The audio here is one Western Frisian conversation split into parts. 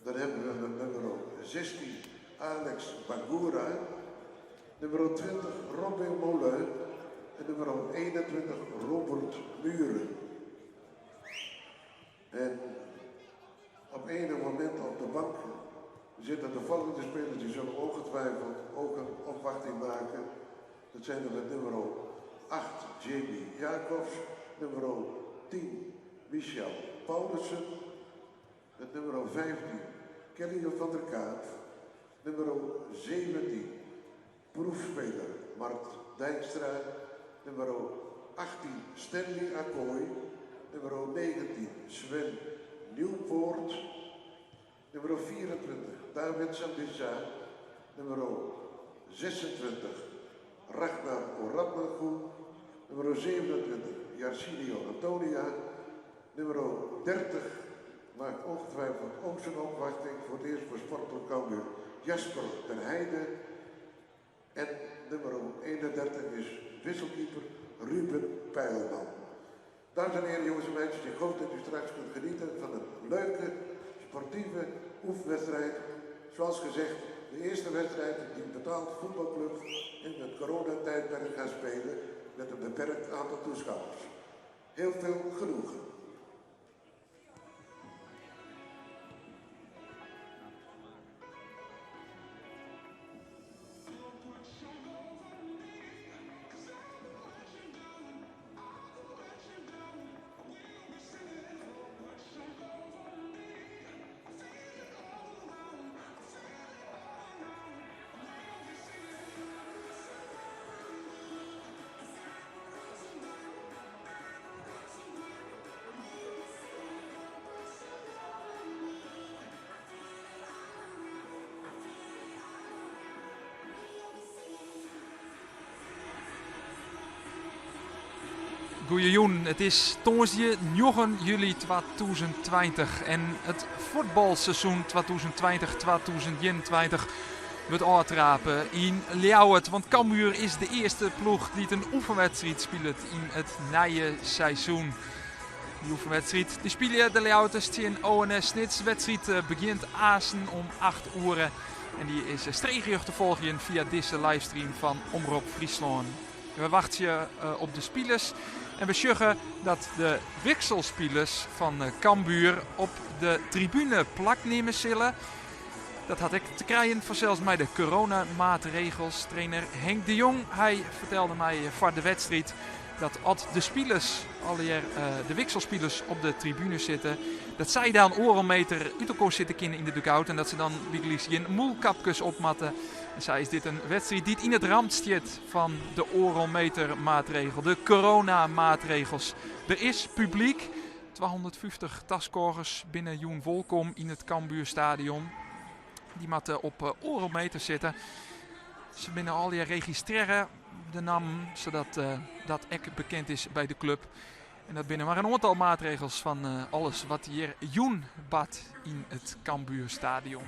Dan hebben we met nummer 16 Alex Bangura, nummer 20 Robin Molen en nummer 21 Robert Muren. En op enig moment op de bank zitten de volgende spelers die zullen ongetwijfeld ook een opwachting maken. Dat zijn er met nummer 8 Jamie Jacobs, nummer 10 Michel Paulussen, met nummer 15 Kelly van der Kaap, nummer 17 proefspeler Mart Dijkstra, nummer 18 Stanley Akkooi, nummer 19 Sven Nieuwpoort, nummer 24 David Sambissa, nummer 26 Ragnar Oratmangoen, nummer 27 Jarcinio Antonia, nummer 30 maakt ongetwijfeld ook zijn opwachting voor het eerst voor Sportclub Cambuur Jasper ter Heide. En nummer 31 is wisselkeeper Ruben Pijlman. Dames en heren, jongens en meisjes, ik hoop dat u straks kunt genieten van een leuke, sportieve oefenwedstrijd. Zoals gezegd, de eerste wedstrijd die een betaald voetbalclub in het coronatijdperk gaat spelen met een beperkt aantal toeschouwers. Heel veel genoegen. Goeiejûn, it is tongersdei njoggen july 2020 en it fuotbalseizoen 2020-2021 wurdt ôftrape yn Ljouwert. Want Cambuur is de earste ploech dy't in oefenwedstriid spilet yn it nije seizoen. Dy oefenwedstriid dy spylje de Ljouwerters tsjin ONS Snits. De wedstriid eh, begjint aansen om 8 oere en dy is streekrjocht te folgjen fia dizze livestream fan Omrop Fryslân. We wachtsje eh, op de spilers en we sjogge dat de wikselspilers fan eh, Cambuur op de tribune plaknimme sille. Dat hat ek te krijen fansels mei de coronamaatregels. Trainer Henk de Jong hy fertelde my foar de wedstriid dat as de spilers, allegear de wikselspilers op de tribune sitte, dat sy dan oardel meter út elkoar sitte kinne yn de dugout en dat se dan bygelyks gjin mûlkapkes op moatte. En sa is dit in wedstriid dy't yn it ramt stiet fan de oardel meter maatregel, de coronamaatregels. Der is publyk, 250 taskôgers binne jûn wolkom yn it Cambuurstadion. Dy moatte op eh, oardel meter sitte. Se binne allegear registrearre, de nammen, sadat eh, dat ek bekend is by de klup. En dat binne mar in oantal maatregels fan eh, alles wat hjir jûn bart yn it Cambuurstadion.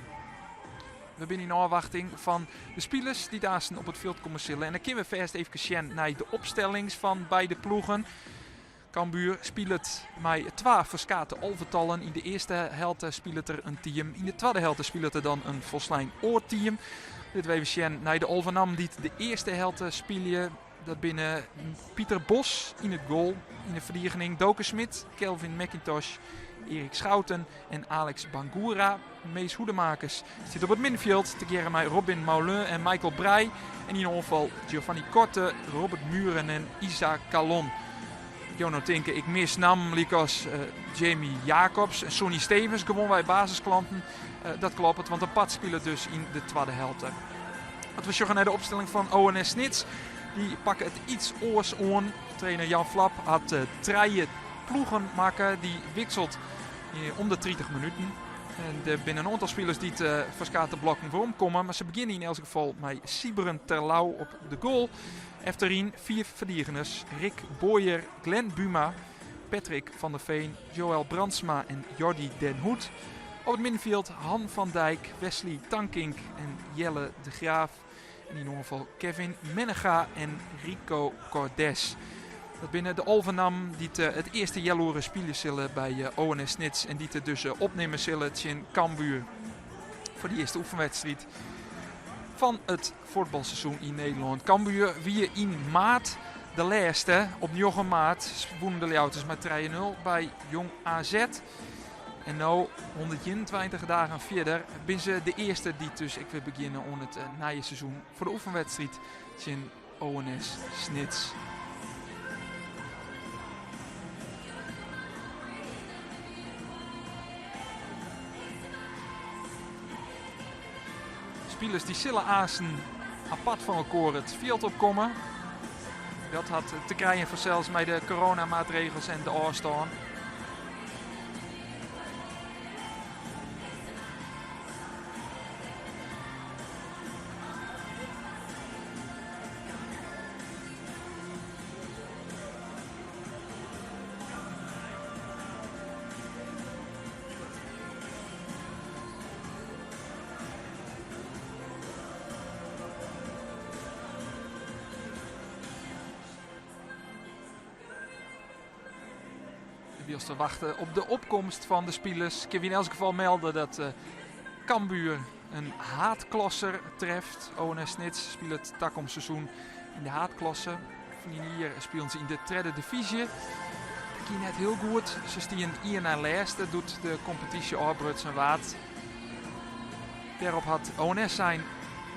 We binne yn ôfwachting fan de spilers dy't aansten op it fjild komme sille. En dan kinne we fêst even sjen nei de opstellings fan beide ploegen. Cambuur spilet mei twa ferskate alvetallen. Yn de earste helte spilet der in team, yn de twadde helte spilet der dan in folslein oar team. Litte we even sjen nei de alve nammen dy't de earste helte spylje. Dat binne Pieter Bos yn it goal, yn de ferdigening Doke Schmidt, Kelvin McIntosh, Erik Schouten en Alex Bangura. Mees Hoedemakers stiet op it middenfjild tegearre mei Robin Maulun en Michael Breij. En yn de oanfal Giovanni Korte, Robert Muren en Isa Kallon. Jo no tinke, ik mis nammen lykas eh, Jamie Jacobs en Sonny Stevens, gewoanwei basisklanten. Eh, dat kloppet, want in part spilet dus yn de twadde helte. As we sjogge nei de opstelling fan ONS Snits, dy pakke it iets oars oan. Trainer Jan Vlap hat uh, trije ploegen makke, dy wikselt om de 30 minuten. En der binne in oantal spilers dy't uh, ferskate blokken weromkomme, mar se begjinne yn elts gefal mei Siberen Terlouw op de goal. Efteryn fiif ferdigeners, Rick Boyer, Glenn Buma, Patrick van der Veen, Joël Brandsma en Jordi den Hoed. Op it middenfjild Han van Dijk, Wesley Tankink en Jelle de Graaf. En yn oanfal Kevin Mennega en Rico Cordes. Dat binne de 11 nammen dy't eh, it earste healoere spylje sille by eh, ONS Snits en dy't it dus eh, opnimme sille tsjin Cambuur. Foar de earste oefenwedstriid fan it fuotbalseizoen yn Nederlân. Cambuur wie yn maart de lêste. Op 9 maart wûnen de Ljouwerters mei 3-0 by Jong AZ. En no, 121 dagen fierder, binne se de earste dy't dus ek wer begjinne oan it nije seizoen foar de oefenwedstriid tsjin ONS Snits. Spilers dy sille aansten apart fan elkoar it fjild opkomme. Dat hat te krijen fansels mei de coronamaatregels en de ôfstân. Wylst we wachte op de opkomst fan de spilers, kinne we yn elts gefal melde dat eh, Cambuur in haadklasser treft. ONS Snits spilet takom seizoen yn de haadklasse. Ferline jier spilen se yn de tredde divyzje. Dat gie net hiel goed. Se stienen ien nei lêste doe't de kompetysje ôfbrutsen waard. Dêrop hat ONS sein,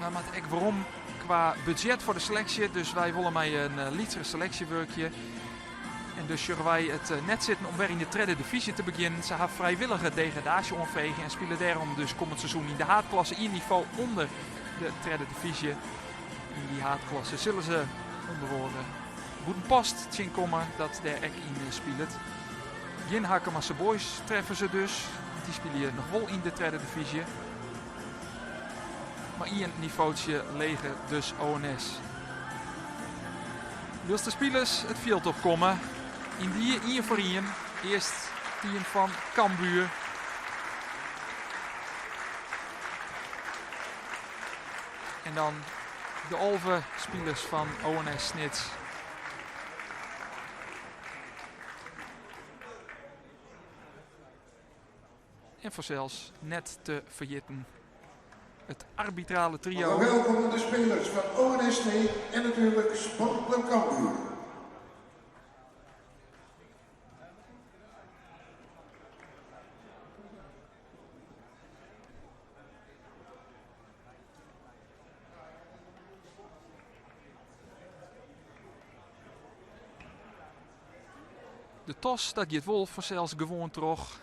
wy moatte ek werom kwa budzjet foar de seleksje, dus wy wolle mei in eh, lytsere seleksje wurkje. En dus sjogge wy it eh, net sitten om wer yn de tredde divyzje te begjinnen. Se ha frijwillige degradaasje oanfrege en spile dêrom dus kommend seizoen yn de haadklasse ien nivo ûnder de tredde divyzje. Yn dy haadklasse sille se ûnder oare Bûtenpost tsjinkomme, dat dêr ek yn eh, spilet. Gjin Harkemase Boys treffe se dus, want dy spylje noch wol yn de tredde divyzje. Mar ien nivootsje leger dus ONS. Wylst de spilers it fjild opkomme, yndie ien foar ien. Earst team fan Cambuur. En dan de 11 spilers fan ONS Snits. En fansels net te ferjitten it arbitrale trio. Welkom de spelers van ONST en natuurlijk Sportclub Cambuur. De tos, dat giet wol fansels gewoan troch.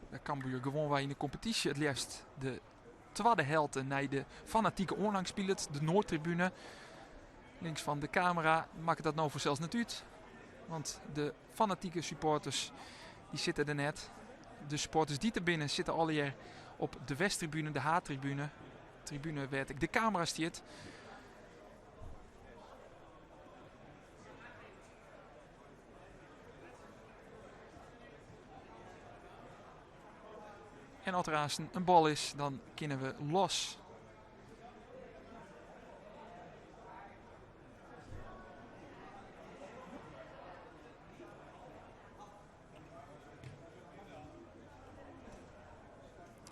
Dêr Cambuur gewoanwei yn de kompetysje it leafst de twadde helte nei de fanatike oanhang spilet, de Noardtribune. Links fan de kamera makket dat no fansels net út, want de fanatike supporters dy sitte der net. De supporters dy't der binne sitte allegear op de Westtribune, de haadtribune. Tribune wêr't ek de kamera stiet. En as der aansten in bal is, dan kinne we los.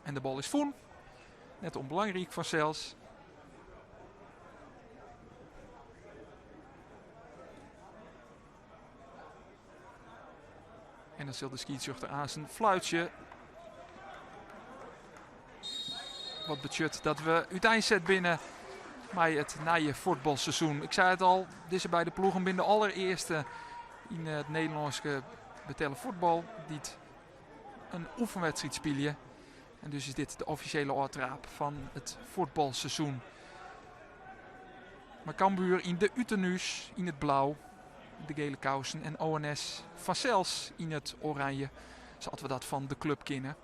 En de bal is fûn. Net ûnbelangryk fansels. En dan sil de skiedsrjochter aansten fluitsje. Wat betsjut dat we úteinset binne mei it nije fuotbalseizoen. Ik sei it al, dizze beide ploegen binne de allerearste yn it Nederlânske betelle fuotbal dy't in oefenwedstriid spylje. En dus is dit de offisjele ôftraap fan it fuotbalseizoen. Mar Cambuur yn de Utenús yn it blau, de gele kousen en ONS fansels yn it oranje, sa't we dat fan de klup kinne.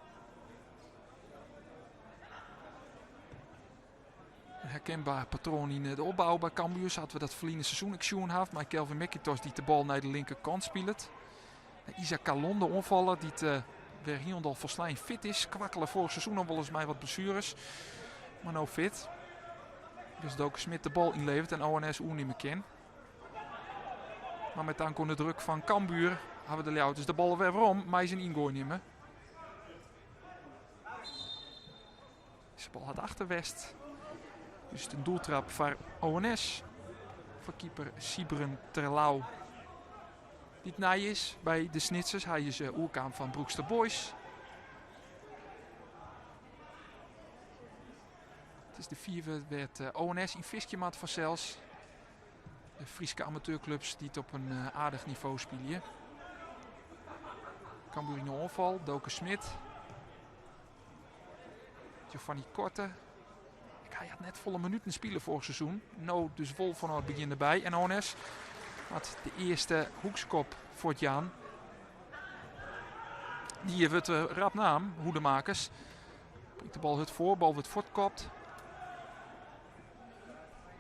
Een herkenbaar patroan yn de opbou by Cambuur, sa't we dat ferline seizoen ek sjoen hawwe, mei Kelvin McIntosh dy't de bal nei de linkerkant spilet. Isaac Calon, de oanfaller, dy't uh, wer hielendal folslein fit is. Kwakkele foarich seizoen al wolris mei wat blessueres, mar no fit. Dus Doke Smit de bal ynleveret en ONS oernimme kin. Mar mei tank oan de druk fan Cambuur hawwe de Ljouwerters de bal wer werom mei syn yngoai nimme. Dizze bal hat achter west. Dus it in doeltrap foar ONS. Foar keeper Sybren Terlouw. Dy't nij is by de Snitsers. Hy is oerkaam fan Broekster Boys. It is de fiver wêr't ONS yn fiskje moat fansels. De Fryske amateurklups dy't op in aardich nivo spylje. Cambuur yn de oanfal, Doke Smit. Giovanni Korte. Hy hat net folle minuten spile foarich seizoen. No dus wol fanôf it begjin derby. En ONS moat de earste hoekskop fuortjaan. Dy wurdt rap naam, Hoedemakers. Bringt de bal hurd foar, bal wurdt fuortkopt.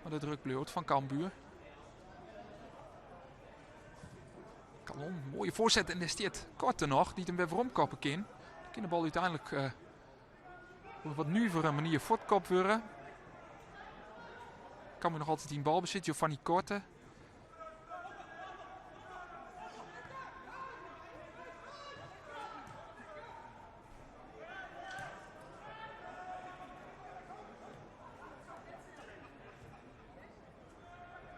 Mar de druk bliuwt fan Cambuur. Kalon, moaie foarset en dêr stiet Korte noch, dy't him wer weromkoppe kin. Dan kin de bal úteinlik uh, op wat nuvere manier fuortkopt wurde. Cambuur noch altyd yn balbesit, Giovanni Korte.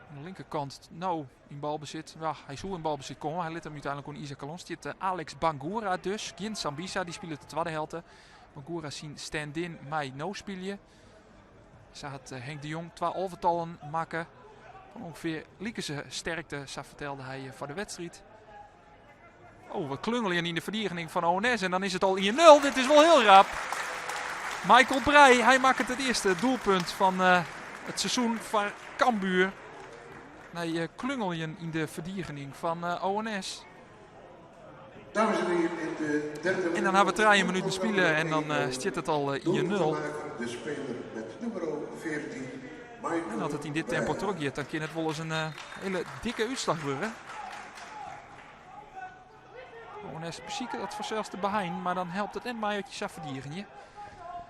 Oan de linkerkant no yn balbesit. Ja, hy soe yn balbesit komme. Hy lit him úteinlik oan Isaac Kalon. Stiet eh, Alex Bangura dus. Gjin Sambisa, dy spilet de twadde helte. Bangura syn stand-in mei no spylje. Sa hat eh, Henk de Jong twa alvetallen makke. Fan ûngefear likense sterkte, sa fertelde hy eh, foar de wedstriid. Oh, we klungeljen yn de ferdigening fan ONS en dan is it al 1-0. Dit is wol hiel rap. Michael Breij, hy makket it earste doelpunt fan uh, it seizoen foar Cambuur. Nei uh, klungeljen yn de ferdigening fan uh, ONS. Dames en heren, in de derde En dan ha we trije minuten spile en dan uh, stiet it al 1-0. De speler met nummer 14, Michael En as it yn dit tempo trochgiet, dan kin it wolris in hiele dikke útslach wurde. ONS besiket dat fansels te beheinen, mar dan helpt it net mei as je sa ferdigenje.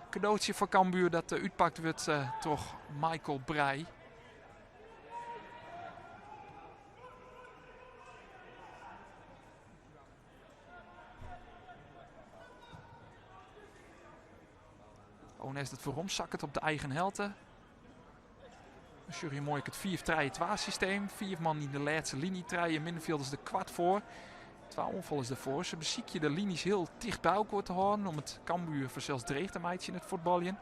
Kadootsje foar Cambuur dat eh, útpakt wurdt eh, troch Michael Breij. ONS dat weromsakket op de eigen helte. Dan sjoch je moai ek it 5-3-2 systeem. Fiif man yn de lêste liny, trije middenfielders der koart foar. Twa oanfallers derfoar. Se besykje de linys hiel ticht by elkoar te hâlden om it Cambuur fansels dreech te meitsjen it fuotbaljen.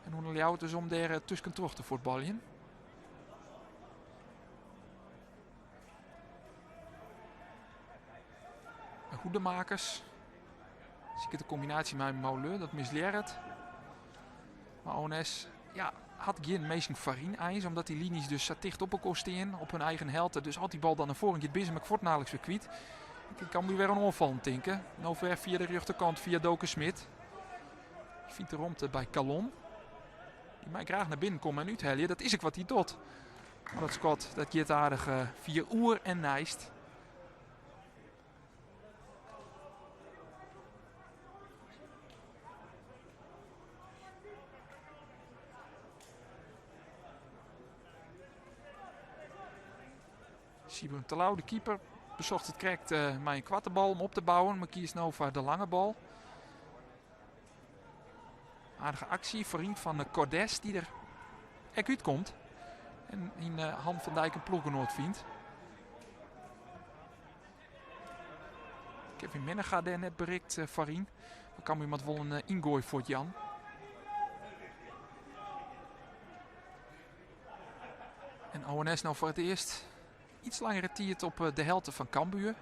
En oan de Ljouwerters om dêr eh, tuskentroch te fuotbaljen. De Hoedemakers. Siket de kombinaasje mei Mouleu, dat mislearret. Mar ONS ja, hat gjin minsken foaryn eins, omdat dy linys dus sa ticht op elkoar stean, op hun eigen helte. Dus as dy bal dan nei foaren giet, binne se him ek fuortendaliks wer kwyt. Dan kin Cambuur wer oan oanfallen tinke. No wer fia de rjochterkant, fia Doke Smit. Dy fynt de romte by Kalon. Dy mei graach nei binnen komme en úthelje. Dat is ek wat hy docht. Mar dat skot dat giet aardich eh, fia oer en neist. Sybren Terlouw, de keeper, besocht it krekt uh, mei in koarte bal om op te bouwen, mar kiest no foar de lange bal. Aardige aksje foaryn fan de Cordes, dy't der ek útkomt. En yn uh, Han van Dijk in ploechgenoat fynt. Kevin Mennega dêr net berikt eh, foaryn. Dan Cambuur moat wol in eh, yngoai fuortjaan. En ONS no foar it earst iets langere tiid op eh, de helte fan Cambuur.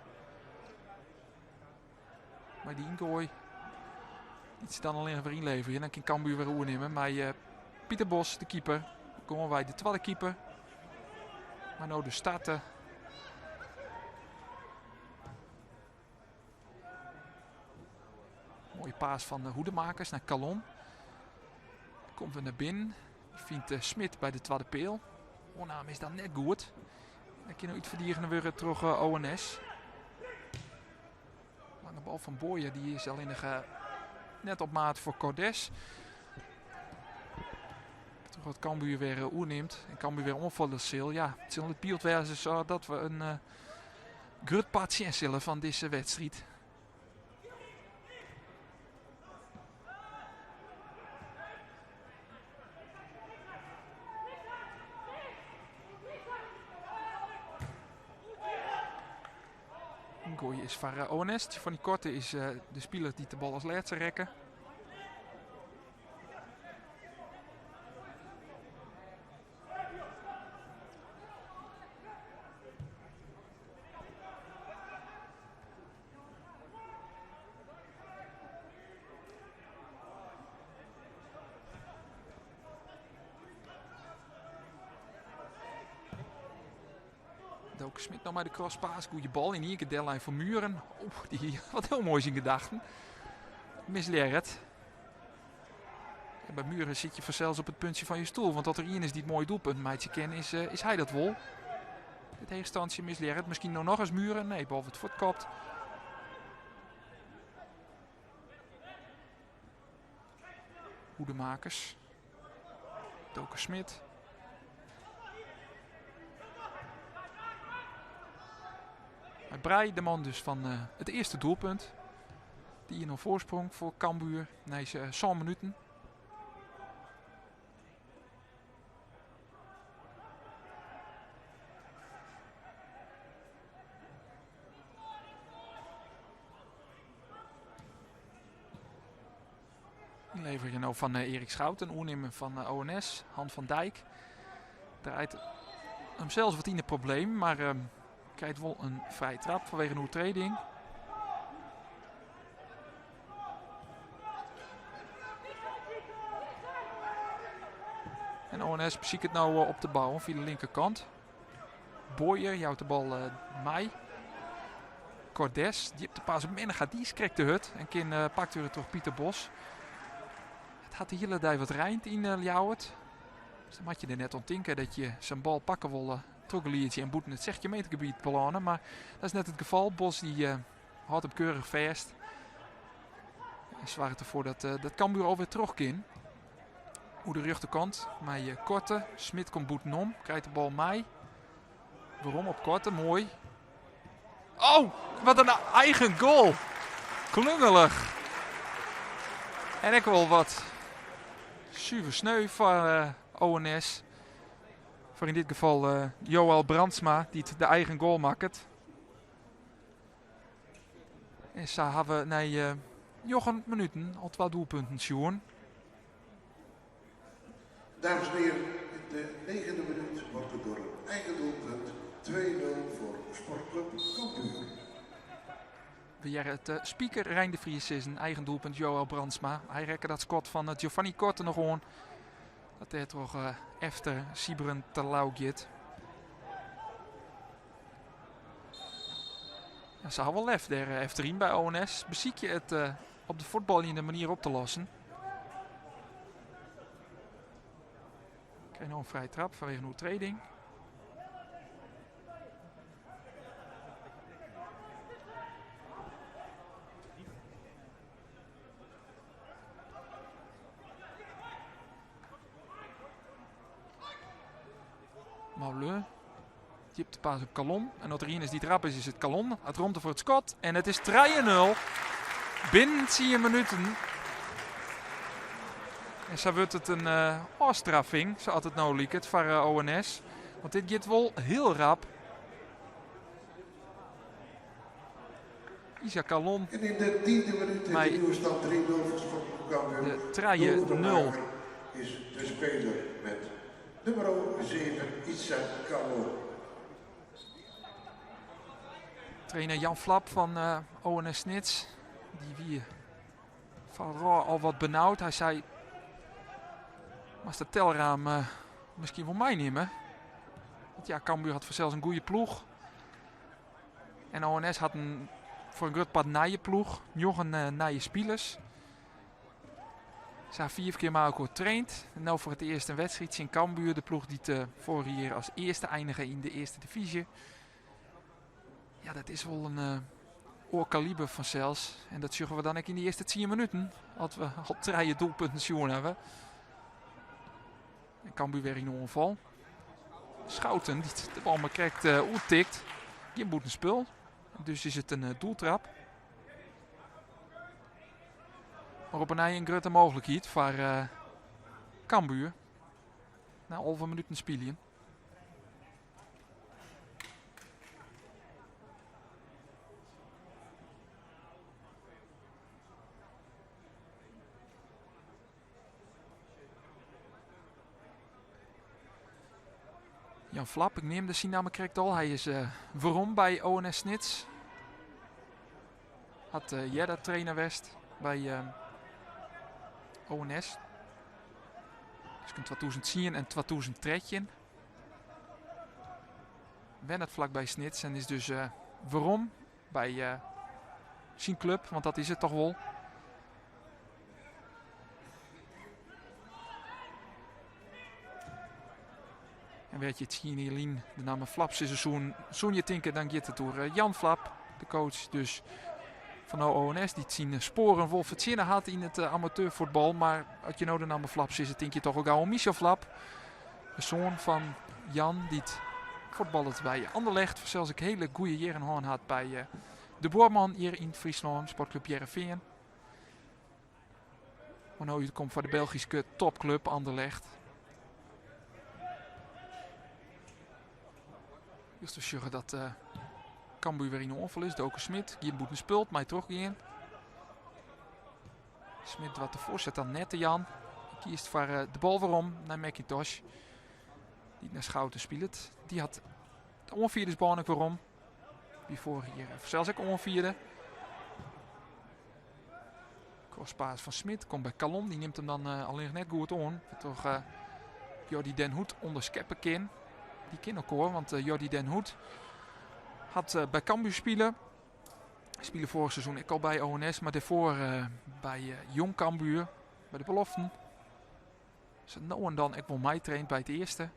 Mei dy yngoai dy't se dan allinnich wer ynleverje. Dan kin Cambuur wer oernimme mei Pieter Bos, de keeper. Gewoanwei de twadde keeper. Mar no de starter. Mooie paas fan de Hoedemakers nei Kalon. Komt wer nei binnen. Fynt eh, Smit by de twadde peal. Oanname is dan net goed. Dan kin er útferdigene wurde troch eh, ONS. Lange bal fan Boyer, dy is allinnich eh, net op maat foar Cordes. Troch wat Cambuur wer eh, oernimt en Cambuur wer oanfalle sil. Ja, it sil it byld wêze sadat we in uh, grut part sjen sille fan dizze wedstriid. Yngoai is foar ONS. Giovanni Korte is de spiler dy't de bal as lêste rekke. Doke Smit no mei de crosspass. Goede bal yn ien kear dellein foar Muren. Oeh, dy hie wat hiel moais yn gedachten. Mislearret. En by Muren sit je fansels op it puntsje fan je stoel. Want as der ien is dy't moaie doelpunten meitsje kin, is, eh, is hy dat wol. It heechstantsje mislearret. Miskien no noch ris Muren. Nee, bal wurdt fuortkopt. Hoedemakers. Doke Smit. Brei, de man dus fan eh, it earste doelpunt. De 1-0 foarsprong foar Cambuur nei sân minuten. Ynleverje no fan eh, Erik Schouten, oernimmer fan eh, ONS, Han van Dijk. Draait himsels wat yn de problemen, mar uh, krijt wol in frije trap fanwege in oertreding. En ONS besiket no op te bouwen fia de linkerkant. Boyer jout de bal mei. Cordes, djipte pass op Mennega, dy is krekt te hurd en kin pakt wurde troch Pieter Bos. It hat de hiele dei wat reind yn Ljouwert. Dus dan moat je der net oan tinke dat je sa'n bal pakke wolle trochgeliedzje en bûten it 16 meter gebiet belâne. Mar dat is net it gefal. Bos dy hâldt him keurich fêst. En soarget derfoar dat, dat Cambuur alwer troch kin. Oer de rjochterkant mei Korte. Smit komt bûtenom, krijt de bal mei. Werom op Korte, moai. Oh, wat in eigen goal. Klungelich. En ek wol wat suver sneu foar eh, ONS. Foar yn dit gefal eh, Joël Brandsma, dy't de eigen goal makket. En sa hawwe we nei eh, njoggen minuten al twa doelpunten sjoen. Dames en heren, in de negende minuut wordt het door een eigen doelpunt 2-0 voor Sportclub Cambuur. We hearre it eh, speaker Rein de Vries sizzen, eigen doelpunt Joël Brandsma. Hy rekke dat skot fan eh, Giovanni Korte noch oan. Dat dêrtroch eh, efter Sybren Terlouw giet. Ja, se hawwe wol lef dêr efteryn by ONS. Besykje it op de fuotbaljende manier op te lossen. Krijg no in frije trap fanwege in oertreding. Maulun. Djipte pass op Kalon. En as der ien is dy't rap is, is it Kalon. Hat romte foar it skot. En it is 3-0. Binnen 10 minuten. En sa wurdt it in uh, ôfstraffing, sa't it no liket, foar uh, ONS. Want dit giet wol hiel rap. Isa Kalon. En in de tiende minuut is de nieuwe stand 3-0 voor Sportclub Cambuur. De 3-0. Is de speler met nummer 7, Isa Kalon. Trainer Jan Flap fan uh, ONS Snits, dy wie foarôf al wat benaud. Hy sei, moatst it telraam uh, miskien wol meinimme. Want ja, Cambuur hat fansels in goede ploech. En ONS hat in foar in grut part nije ploech, njoggen uh, nije spilers. Se ha fiif kear mei elkoar traind. En no foar it earst in wedstriid tsjin Cambuur, de ploech dy't uh, foarich jier as earste einige yn de earste divyzje. Ja, dat is wol in uh, oar kaliber fansels. En dat sjogge we dan ek yn de earste tsien minuten, as we al trije doelpunten sjoen hawwe. En Cambuur wer yn oanfal. Schouten, dy't de bal mar krekt uh, oertikt. Gjin bûtenspul. Dus is it in uh, doeltrap. Mar op 'e nij in grutte mooglikheid foar uh, Cambuur. Nei 11 minuten spyljen. Jan Vlap, ik neamde syn namme krekt al. Hy is werom by ONS Snits. Hat earder trainer west by ONS. Tusken 2010 en 2013. Wennet flakby Snits en is dus werom by syn klup, want dat is it toch wol. En wêr't je 10 jier lyn de namme Vlap sizze soenen, soenen je tinke dan giet it oer Jan Vlap, de coach dus fan ONS, dy't syn spoaren wol fertsjinne hat yn it amateurfuotbal. Mar as je no de namme Vlap sizze, tink je toch al gau oan Michel Vlap, de soan fan Jan, dy't fuotballet by Anderlecht, fansels ek hiele goede jierren hân hat by de buorman hjir yn Fryslân, Sportclub Hearrenfean. Mar no útkomt foar de Belgyske topclub Anderlecht. Wylst we sjogge dat uh, Cambuur wer yn de oanfal is. Doke Smit, gjin bûtenspul, mei trochgean. Smit doart de foarset dan net te jaan. Kiest foar uh, de bal werom nei McIntosh. Dy't nei Schouten spilet. Dy hat de oanfierdersbân ek werom. Wie foarich jier fansels ek oanfierder. Crosspass fan Smit komt by Kallon. Dy nimt him dan uh, allinnich net goed oan. Troch uh, Jordi Den Hoed ûnderskeppe kin. Dy kin elkoar, want uh, Jordi Den Hoed hat uh, by Cambuur spile. Spile foarich seizoen ek al by ONS, mar dêrfoar uh, by uh, Jong Cambuur, by de beloften. Sa no en dan ek wol meitraind by it earste.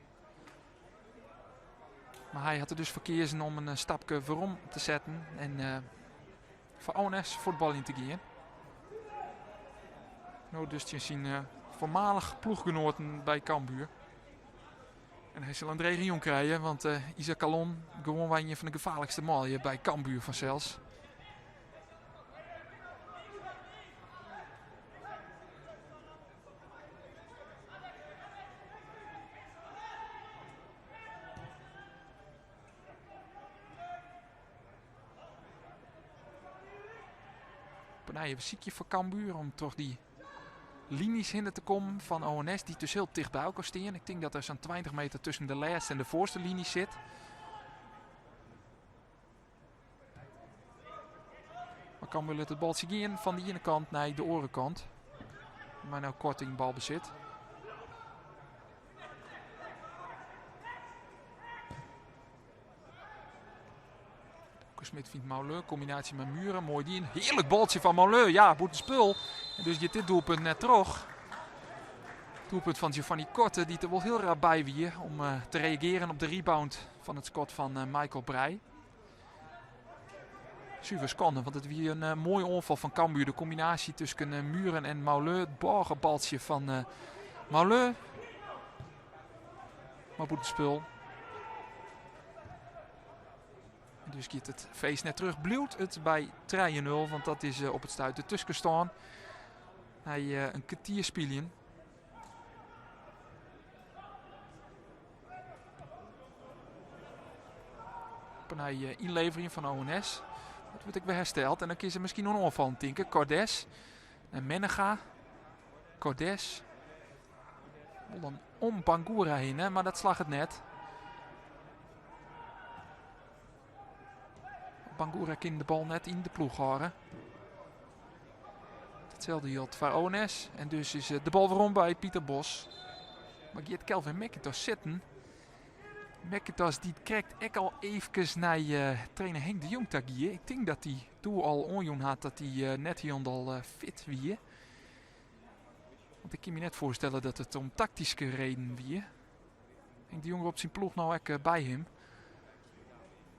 Mar hy hat der dus foar keazen om in stapke werom te setten en uh, foar ONS fuotbaljen te gean. No dus tsjin syn uh, foarmalich ploechgenoaten by Cambuur. En hy sil in drege jûn krije, want uh, Isaac Kallon gewoanwei ien fan de gefaarlikste manlju by Cambuur fansels. Op 'e nij in sykje foar Cambuur om troch dy linys hinne te kommen fan ONS, dy't dus hiel ticht by elkoar stean. Ik tink dat der sa'n 20 meter tusken de lêste en de foarste liny sit. Maar Cambuur lit it baltsje gean fan de iene kant nei de oare kant. Mar no Korte yn balbesit. Smit fynt Mauleu, kombinaasje mei Muren, moai dien. Hearlik baltsje fan Mauleu, ja, bûtenspul. En dus giet dit doelpunt net troch. Doelpunt fan Giovanni Korte, dy't der wol hiel rap by wie om eh, te reagearjen op de rebound fan it skot fan eh, Michael Breij. Suver skande, want it wie in uh, moaie oanfal fan Cambuur. De kombinaasje tusken uh, Muren en Mauleu. It bôgebaltsje fan uh, Mauleu. Mar bûtenspul. En dus giet it feest net troch. Bliuwt it by 3-0, want dat is op it stuit de tuskenstân. Nei in kertier spyljen. Op 'e nij ynleverjen fan ONS. Dat wurdt ek wer hersteld en dan kinne se miskien oan oanfallen tinke. Cordes en Mennega. Cordes. Wol dan om Bangura hinne, mar dat slagget net. Bangura kin de bal net yn de ploech hâlde. Itselde jildt foar ONS. En dus is de bal werom by Pieter Bos. Mar giet Kelvin McIntosh sitten. McIntosh dy't krekt ek al eefkes nei uh, trainer Henk de Jong ta gie. Ik tink dat hy doe al oanjûn hat dat hy uh, net hielendal uh, fit wie. Want ik kin my net foarstelle dat it om taktyske reden wie. Henk de Jong ropt syn ploech no ek by him.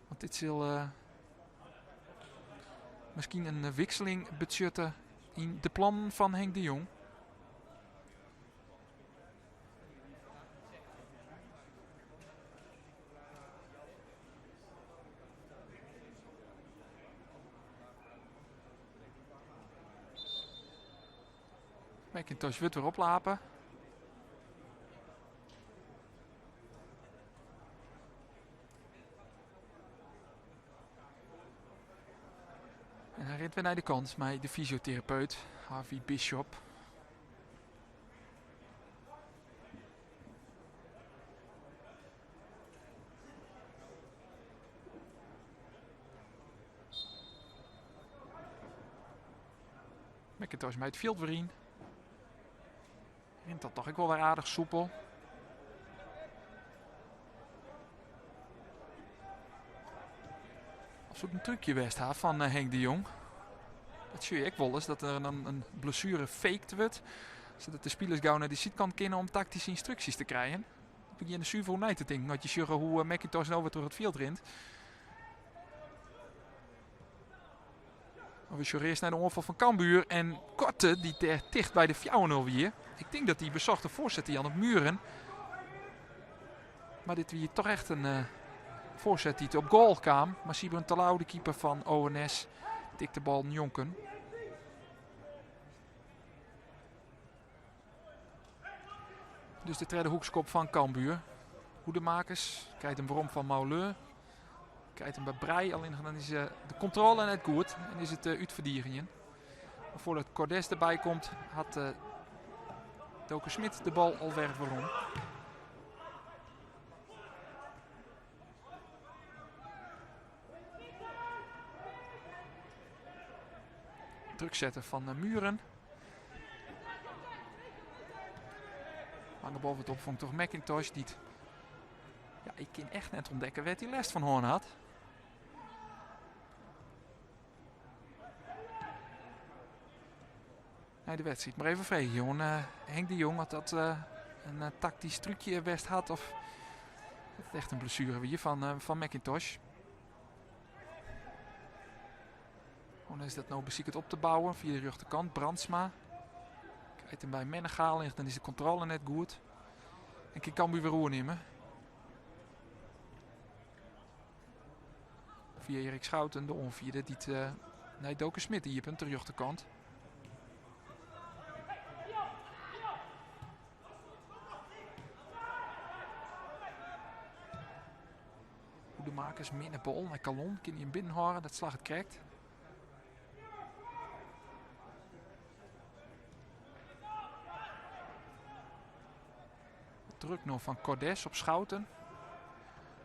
Want dit sil uh, miskien in wikseling betsjutte yn de plannen fan Henk de Jong. McIntosh wurdt wer oplape. En hy rint wer nei de kant mei de fysioterapeut Harvey Bishop. McIntosh mei it fjild wer yn. Rint dat toch ek wol wer aardich soepel. Of soe it in trúkje west ha fan eh, Henk de Jong? Dat sjoch je ek wolris, dat der dan in blessuere faked wurdt. Sadat de spilers gau nei de sydkant kinne om taktyske ynstruksjes te krijen. Ik begjin der suver oer nei te tinken as je sjogge hoe eh, McIntosh no wer troch it fjild rint. Maar we sjogge earst nei de oanfal fan Cambuur en Korte dy't dêr ticht by de 4-0 wie. Ik tink dat hy besocht de foarset te jaan op Mühren. Mar dit wie toch echt in uh, foarset dy't op goal kaam. Maar Sybren Terlouw, de keeper fan ONS, tikt de bal njonken. Dus de tredde hoekskop fan Cambuur. Hoedemakers krijt him werom fan Mauleu. Krijt him by Breij, allinnich dan is eh, de kontrôle net goed en is it eh, útferdigenjen. Maar foardat Cordes derby komt, hat uh, Doke Schmidt de bal alwer werom. Druk setten van eh, Mühren. Lange bal wurdt opfongen troch McIntosh. Dy't, ja, ik kin echt net ûntdekke wêr't hy lêst fan hân hat. Nei de wedstriid. Mar even freegje, jongen. Uh, Henk de Jong, oft dat uh, in uh, taktysk trúkje west hat of dat it echt in blessuere wie fan, fan McIntosh. ONS dat no besiket op te bouwen fia de rjochterkant. Brandsma krijt him by Mennegaal en dan is de kontrôle net goed. En kin Cambuur wer oernimme. Fia Erik Schouten, de oanfierder, dy't uh, nei Doke Smit iepent, de rjochterkant. Hoedemakers minne bal nei Kallon. Kin hy him binnenhâlde? Dat slagget krekt. Druk no fan Cordes op Schouten.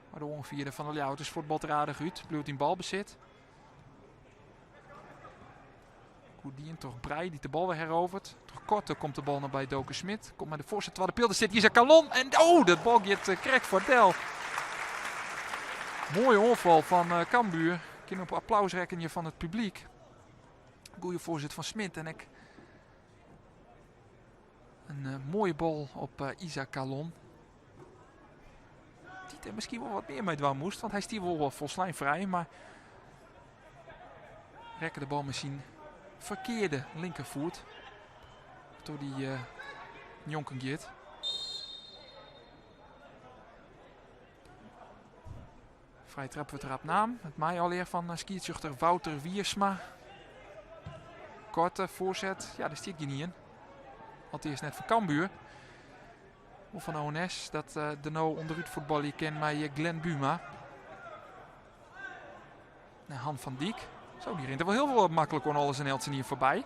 Mar de oanfierder fan de Ljouwerters fuotballet der aardich út. Bliuwt yn balbesit. Goed dien troch Breij dy't de bal wer herovert. Troch Korte komt de bal noch by Doke Schmidt. Komt mei de foarset twadde peal. Der sit Isaac Kallon. En oh, dat bal giet eh, krekt foar del. Moaie oanfal fan eh, Cambuur. Kin op applaus rekkenje fan it publyk. Goeie foarset fan Smit en ek in eh, moaie bal op Isaac Kallon. Dy't der miskien wol wat mear mei dwaan moast, want hy stie wol folslein frij, mar rekke de bal mei syn ferkearde linkerfoet. Troch dy uh, njonken giet. Frije trap wurdt rap naam. It mei allegear fan eh, skiedsrjochter Wouter Wiersma. Korte foarset. Ja, der stiet gjin ien. Alteast net foar Cambuur. Of fan ONS dat uh, der no ûnderút fuotbalje kin mei eh, Glenn Buma. En Han van Dyk. Zo, dy rint der wol hiel wol maklik oan alles en eltsenien foarby.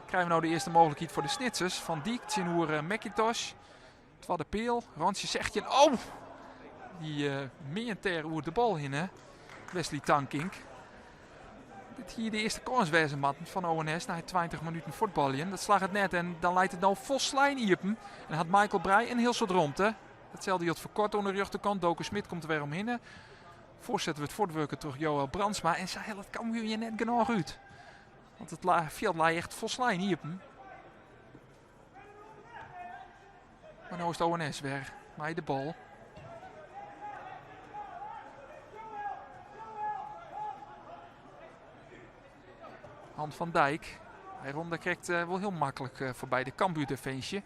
Krije we no de earste mooglikheid foar de Snitsers. Van Dyk tsjinoer uh, McIntosh. Twadde peal. Rantsje 16. Oh! Dy uh, meant dêr oer de bal hinne. Wesley Tankink. Dit hie de earste kâns wêze moatten fan ONS nei 20 minuten fuotbaljen. Dat slagget net en dan leit it no folslein iepen. En hat Michael Breij in hiel soad romte. Datselde jildt foar Kort oan de rjochterkant. Doke Smit komt der wer omhinne. Foarset wurdt fuortwurke troch Joël Brandsma en sa hellet Cambuur hjir net genôch út. Want it fjild lei echt folslein iepen. Mar no is it ONS wer mei de bal. Han van Dijk. Hy rûn der krekt eh, wol hiel maklik eh, foarby de Cambuur definsje.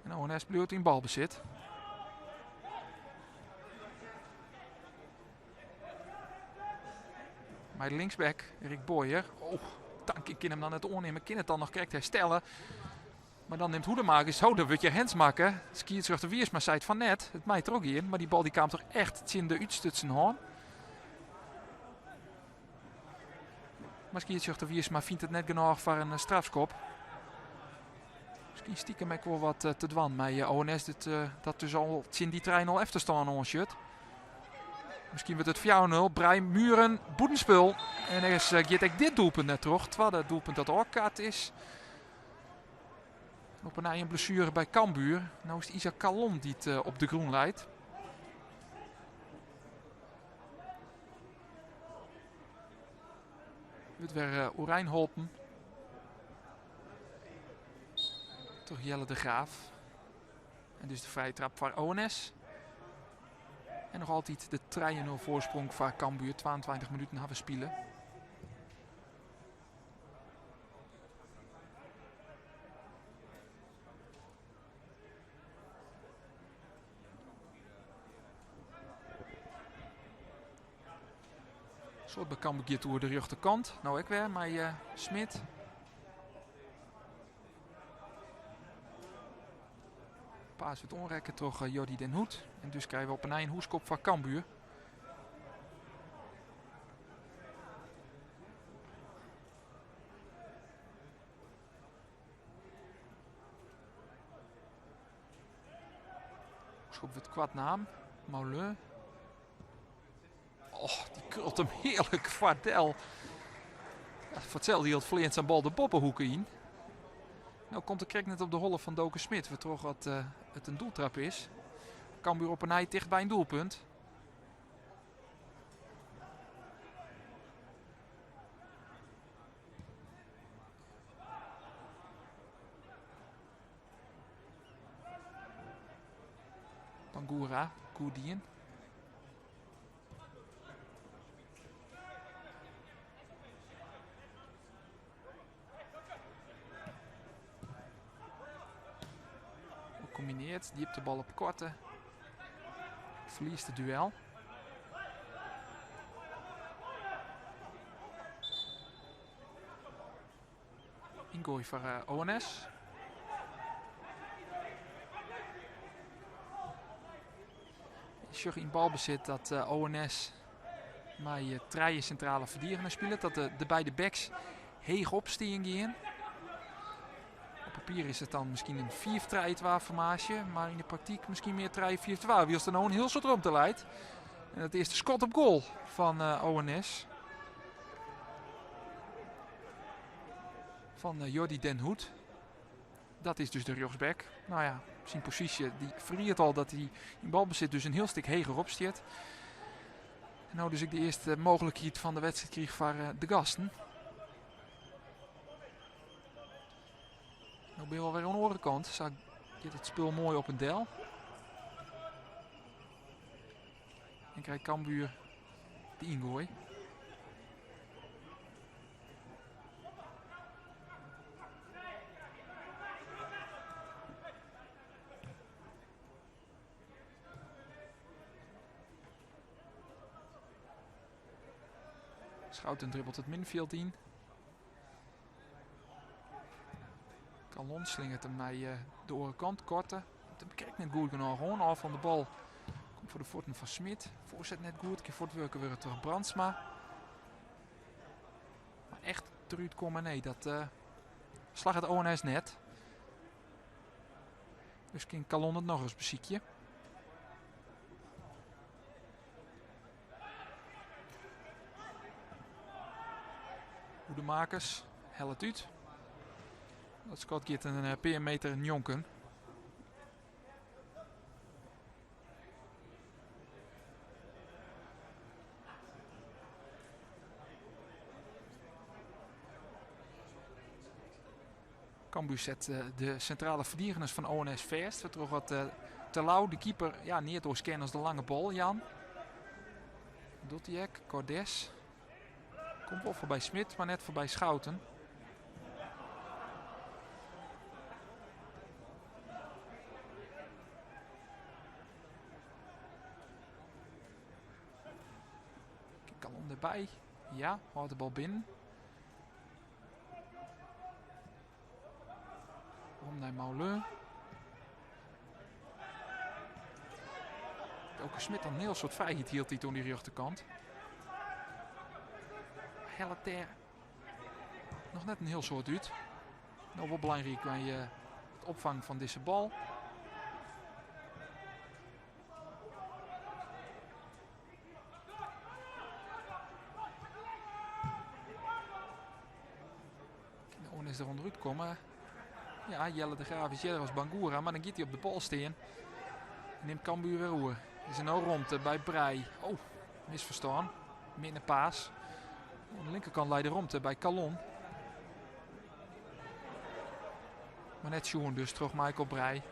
En ONS bliuwt yn balbesit. Mei de linksback, Rick Boyer. Oh, Tankink kin him dan net oannimme, kin it dan noch krekt herstelle. Mar dan nimt Hoedemakers, oh, dan wurdt hjir hands makke. Skiedsrjochter Wiersma seit fan net, it mei trochgean. Mar dy bal dy kaam toch echt tsjin de útstutsen hân. Mar skiedsrjochter Wiersma fynt it net genôch foar in strafskop. Miskien stikem ek wol wat eh, te dwaan mei eh, ONS dit, eh, dat dus al tsjin dy 3-0 efterstân oansjut. Miskien wurdt it 4-0. Breij Mühren bûtenspul. En is giet ek dit doelpunt net troch. Twadde doelpunt dat ôfkard is. Op 'e nij in blessuere by Cambuur. No is it Isaac Calon dy't op de grûn leit. Wurdt wer oerein holpen troch Jelle de Graaf. En dus de frije trap foar ONS. En noch altyd de 3-0 foarsprong foar Cambuur. 22 minuten hawwe spile. Soad by Cambuur giet oer de rjochterkant. No ek wer mei uh, Smit. Paas wurdt oanrekke troch eh, Jordi den Hoed. En dus krije we op 'e nij in hoekskop foar Cambuur. Schop wurdt koart naam. Moulin. Och, dy krult him hearlik foar del. Ja, foar itselde jild fleant sa'n bal de boppehoeke yn. No komt er krekt net op de holle fan Doke Smit, wêrtroch at, uh, it in doeltrap is. Cambuur op 'e nij ticht by in doelpunt. Bangura, goed dien. Combineert, djipte bal op Korte. Ferliest it duel. Yngoai foar ONS. Sjoch yn balbesit dat ONS mei trije sintrale ferdigeners spilet. Dat de beide backs heech op stean gean. Op papier is it dan miskien in 5-3-2 formaasje, mar yn de praktyk miskien mear 3-4-2, wylst der no in hiel soad romte leit. En it earste skot op goal fan ONS. Fan Jordi den Hoed. Dat is dus de rjochtsback. No ja, syn posysje dy ferriedt al dat hy yn balbesit dus in hiel stik heger op stiet. En no dus ek de earste mooglikheid fan de wedstriid kriich foar de gasten. No binne we alwer oan de oare kant. Sa giet it spul moai op en del. En krijt Cambuur de yngoai. Schouten dribbelt it middenfjild yn. Calon slingert him nei eh, de oare kant. Korte. Komt krekt net goed genôch oan. Ôf fan de bal komt foar de fuotten fan Smit. Foarset net goed. Kin fuortwurke wurde troch Brandsma. Mar echt derút komme, nee, dat uh, slagget ONS net. Dus kin Calon it nochris besykje. Hoedemakers hellet út. Dat skot giet in eh, pear meter njonken. Cambuur set eh, de sintrale ferdigeners fan ONS fêst, wêrtroch wat eh, Terlouw, de keeper, ja, neat oars ken as de lange bal jaan. Docht hy ek. Cordes komt wol foarby Smit, mar net foarby Schouten. Calon derby. Ja, hâldt de bal binnen. Om nei Moulin. Doke Smit dan in hiel soad frijheid hieltyd oan dy rjochterkant. Hellet dêr noch net in hiel soad út. No wol belangryk by it opfangen fan dizze bal. Kinne se der ûnderút komme? Ja, Jelle de Graaf is earder as Bangura, mar dan giet hy op de bal stean. Nimt Cambuur wer oer. Is der no romte by Breij? Oh, misferstân. Minne paas. Oan de linkerkant lei de romte by Kallon. Mar net sjoen dus troch Michael Breij.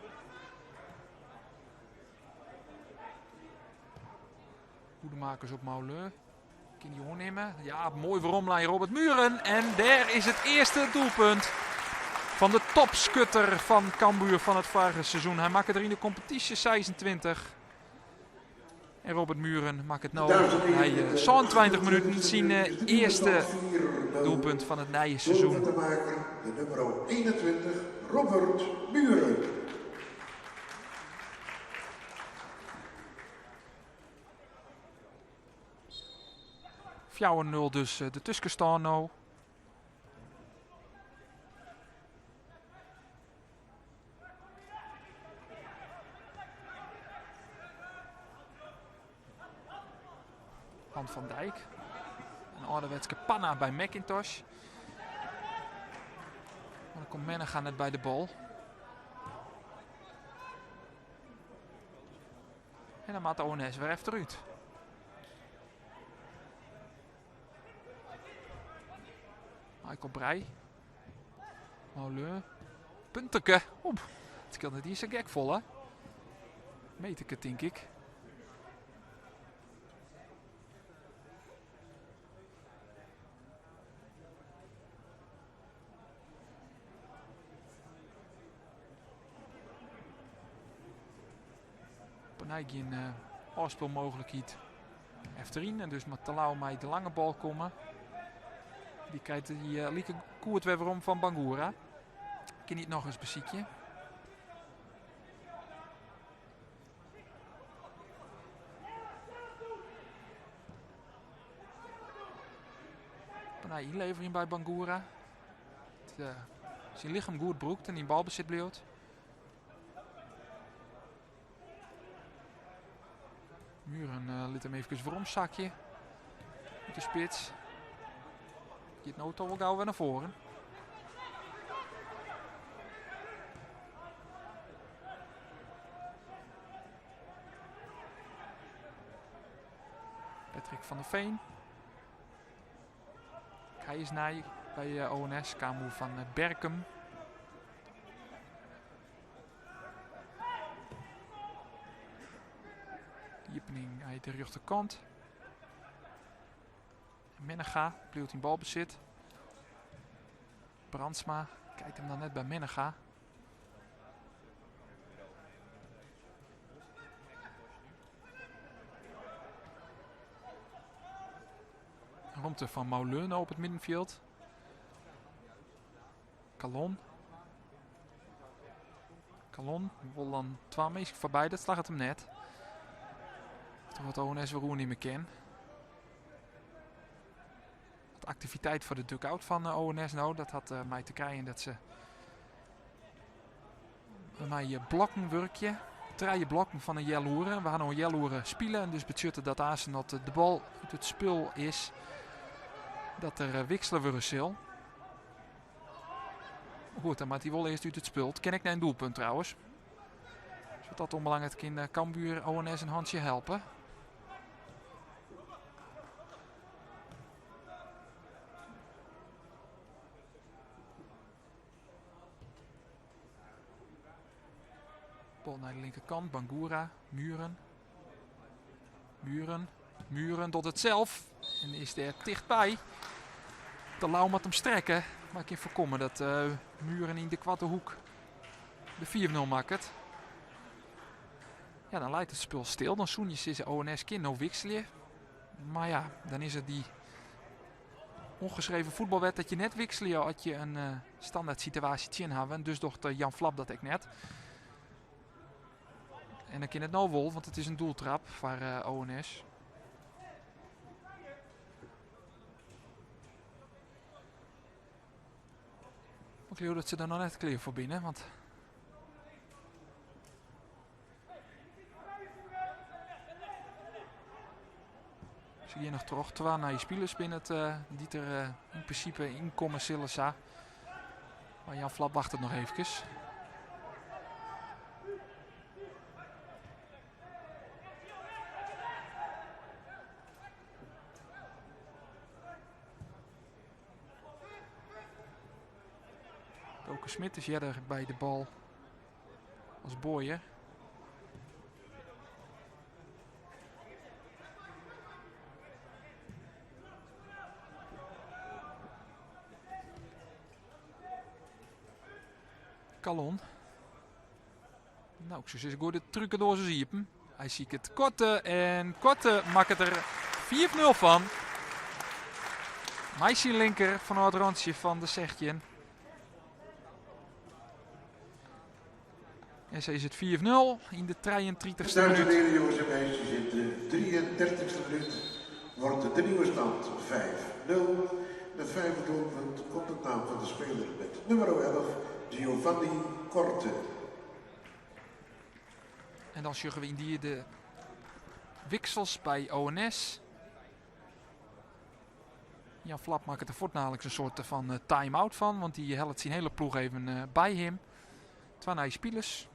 Hoedemakers op Mauleu. Kin dy oannimme. Ja, moai weromlijn Robert Mühren. En dêr is it earste doelpunt fan de topskutter fan Cambuur fan it foarige seizoen. Hy makke der yn de kompetysje 26. En Robert Mühren makket no nei 27 minuten syn earste doelpunt fan it nije seizoen. De nûmer 21, Robert Mühren. 4-0 dus de tuskenstân no. Han van Dijk. Een ouderwetse panna by McIntosh. Maar dan komt Mennega net by de bal. En dan moat ONS wer efterút. Michael Breij. Mauleu. Punteke. Oep, it skeelt net iens sa gek folle. Meterke tink ik. Op 'e nij gjin ôfspylmooglikheid efteryn. En dus moat Terlouw mei de lange bal komme. Dy krijt dy like goed wer werom fan Bangura. Kin hy it nochris besykje. Op 'e nij ynleverjen by Bangura. Syn lichem goed brûkt en yn balbesit bliuwt. Mühren lit him eefkes weromsakje. Ut de spits. Giet no toch wol gau wer nei foaren. Patrick van der Veen. Hy is nij by ONS, kaam oer fan Berkum. Iepening uit de rjochterkant. Mennega bliuwt yn balbesit. Brandsma kijkt him dan net by Mennega. Romte fan Maulun op it middenfjild. Kallon. Kallon wol dan twa minsken foarby, dat slagget him net. Toch wat ONS wer oernimme kin. Wat aktiviteit foar de dugout fan ONS no. Dat hat mei te krijen dat se mei blokken wurkje. Trije blokken fan in healoere. We ha no in healoere spile en dus betsjut it dat aansten dat de bal út it spul is, dat der wiksele wurde sil. Goed, dan moat hy wol earst út it spul. It kin ek nei in doelpunt trouwens. Dus wat dat oanbelanget kin Cambuur ONS in hantsje helpe. Bal nei de linkerkant, Bangura, Mühren. Mühren, Mühren docht it sels en is dêr tichtby. Terlouw moat him strekke, mar kin foarkomme dat Mühren yn de koarte hoek de 4-0 makket. Ja, dan leit it spul stil. Dan soene je sizze ONS kin no wikselje. Mar ja, dan is it dy ongeschreven voetbalwet dat je net wikselje as je in standaard situaasje tsjin hawwe. En dus docht Jan Vlap dat ek net. En dan kin it no wol, want it is in doeltrap foar ONS. Ik leau dat se der noch net klear foar binne, want Se gean noch troch. Twa nije spilers binne it dy't der yn prinsipe ynkomme sille sa. Mar Jan Vlap wachtet noch eefkes. Doke Smit is earder by de bal as Boyer. Kallon. No, ik soe sizze, goai de trukendoas ris iepen. Hy siket Korte en Korte makket der 5-0 fan. Mei syn linker fanôf it rantsje fan de 16. En sa is it 5-0 yn de 33ste Dames en minuut. heren, jongens en meisjes, in de 33ste minuut wordt de nieuwe stand 5-0. Met vijfde doelpunt komt de naam van de speler met nummer 11, Giovanni Korte. En dan sjogge we yndie de wiksels by ONS. Jan Vlap makket der fuortdaliks in soarte fan time-out fan, want dy hellet syn hiele ploech even by him. Twa nije spilers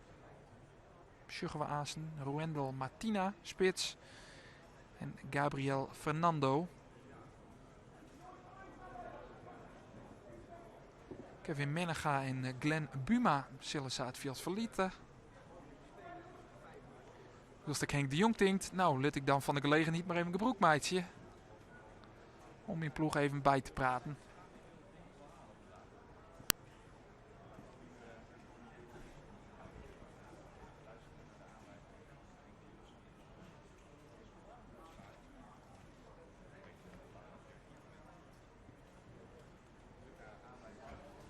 sjogge we aansten. Ruendel Martina, spits. En Gabriel Fernando. Kevin Mennega en Glenn Buma sille sa it fjild ferlitte. Wylst ek Henk de Jong tinkt, no lit ik dan fan de gelegenheid mar even gebrûk meitsje om myn ploech even by te praten.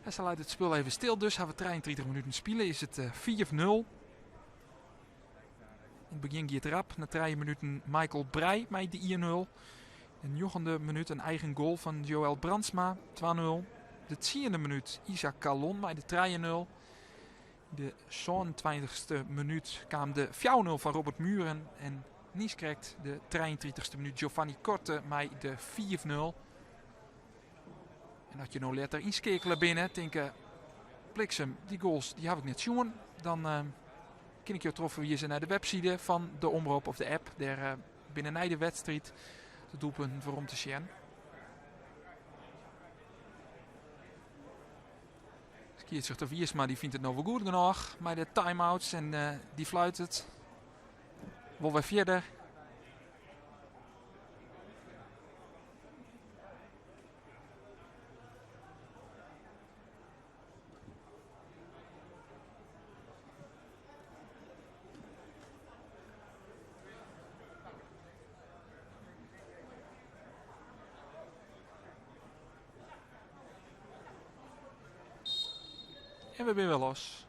En sa leit it spul even stil, dus hawwe we 33 minuten spile, is it 5-0. Yn it begjin gie it rap, nei trije minuten Michael Breij mei de 1-0. De njoggende minút in eigen goal fan Joël Brandsma, 2-0. De tsiende minút Isaac Kallon mei de 3-0. De sânentweintichste minút kaam de 4-0 fan Robert Mühren en niiskrekt de trijeentritichste minút Giovanni Korte mei de 5-0. En as je no letter ynskeakele binne, tinke bliksem, dy goals dy haw ik net sjoen. Dan kin ik jo trochferwize nei de webside fan de Omrop of de app. Dêr binne nei de wedstriid de doelpunten werom te sjen. Skiedsrjochter Wiersma dy fynt it no wol goed genôch mei de time-outs en dy fluitet wol wer fierder. En we binne wer los.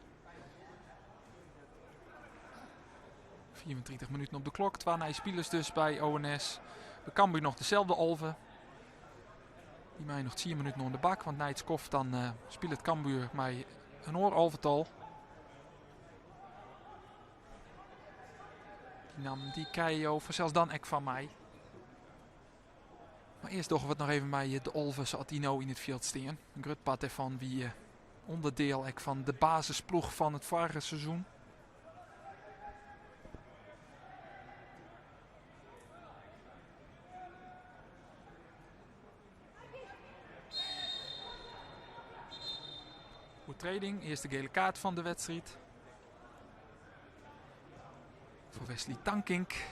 34 minuten op de klok. Twa nije spilers dus by ONS. By Cambuur noch deselde alve. Dy meie noch 10 minuten oan de bak, want nei it skoft dan uh, spilet Cambuur mei in oar alvetal. Dy nammen dy krije jo fansels dan ek fan my. Mar earst dogge we it noch even mei de alve sa't dy no yn it fjild stean. In grut part dêrfan wie eh, ûnderdiel ek fan de basisploech fan it foarige seizoen. Oertreding, earste gele kaart fan de wedstriid. Foar Wesley Tankink. Je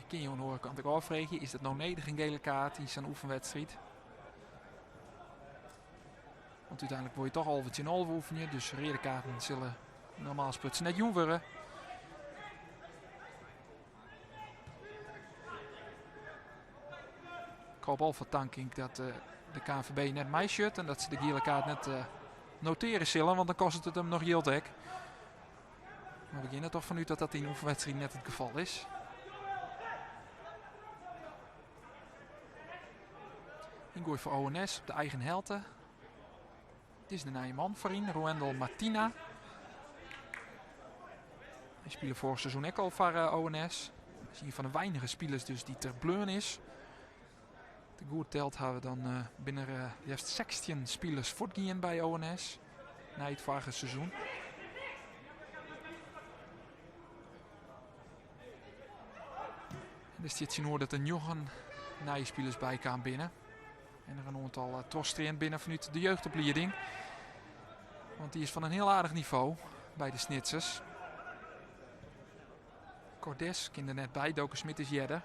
kin je oan de oare kant ek ôffreegje, is dat no nedich in gele kaart yn sa'n oefenwedstriid? Want úteinlik wol je toch 11 tsjin 11 oefenje, dus reade kaarten sille normaal sprutsen net jûn wurde. Ik hoop al foar Tankink dat de KNVB net meisjut en dat se de giele kaart net notearje sille, want dan kostet it him noch jild ek. Mar we gean der toch fanút dat dat yn oefenwedstriid net it gefal is. Yngoai foar ONS op de eigen helte. Dit is de nije man foaryn, Roendel Martina. Hy spile foarich seizoen ek al foar ONS. Is ien fan de weinige spilers dus dy't der bleaun is. As ik goed teld haw, dan binne der leafst 16 spilers fuortgien by ONS nei it foarige seizoen. En der stiet tsjinoer dat der njoggen nije spilers bykaam binne. En der in oantal trochstreamd binne fanút de jeugdoplieding. Want dy is fan in hiel aardich nivo by de Snitsers. Cordes kin der net by, Doke Smit is earder.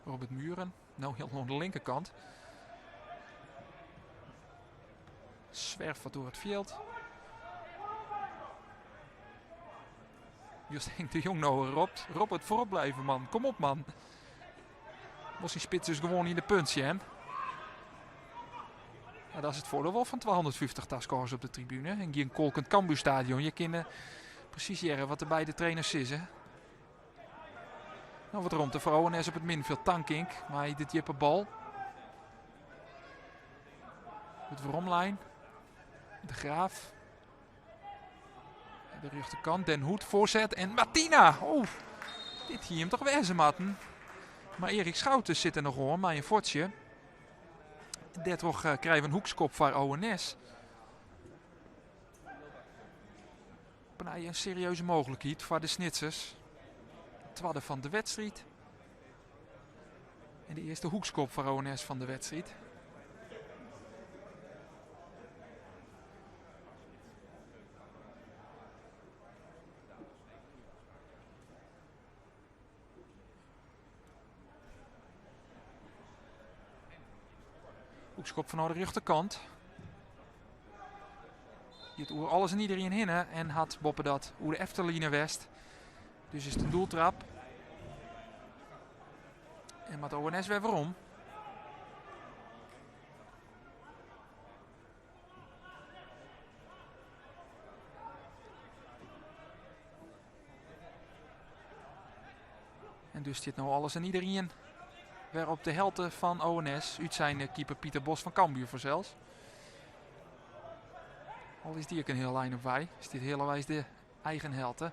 Robert Muren, no hiel oan de linkerkant. Swerft wat door it fjild. Just Henk de Jong no ropt. Robert, voorop blijven man. Kom op man. Wol syn spits dus gewoan yn de punt sjen. Ja, dat is it foardiel wol fan 250 taskôgers op de tribune. En gjin kolkend Cambuurstadion. Je kinne presys hearre wat de beide trainers sizze. No wat romte foar ONS op it middenfjild. Tankink mei de djippe bal. Wurdt weromlein. De Graaf. De rjochterkant, Den Hoed, foarset en Martina! Oh, dit hie him toch wêze moatten. Mar Erik Schouten sit der noch oan mei in fuotsje. Dêrtroch eh, krije we in hoekskop foar ONS. Opnij in serieuze mooglikheid foar de Snitsers. Twadde fan de wedstriid. En de earste hoekskop foar ONS fan de wedstriid. Hoekskop fanôf de rjochterkant. Giet oer alles en iderien hinne en hat boppedat oer de efterline west. Dus is it in doeltrap. En moat ONS wer werom. En dus stiet no alles en iderien wer op de helte fan ONS. Útsein keeper Pieter Bos fan Cambuur fansels. Al is dy ek in hiel ein op wei. Stiet healweis de eigen helte.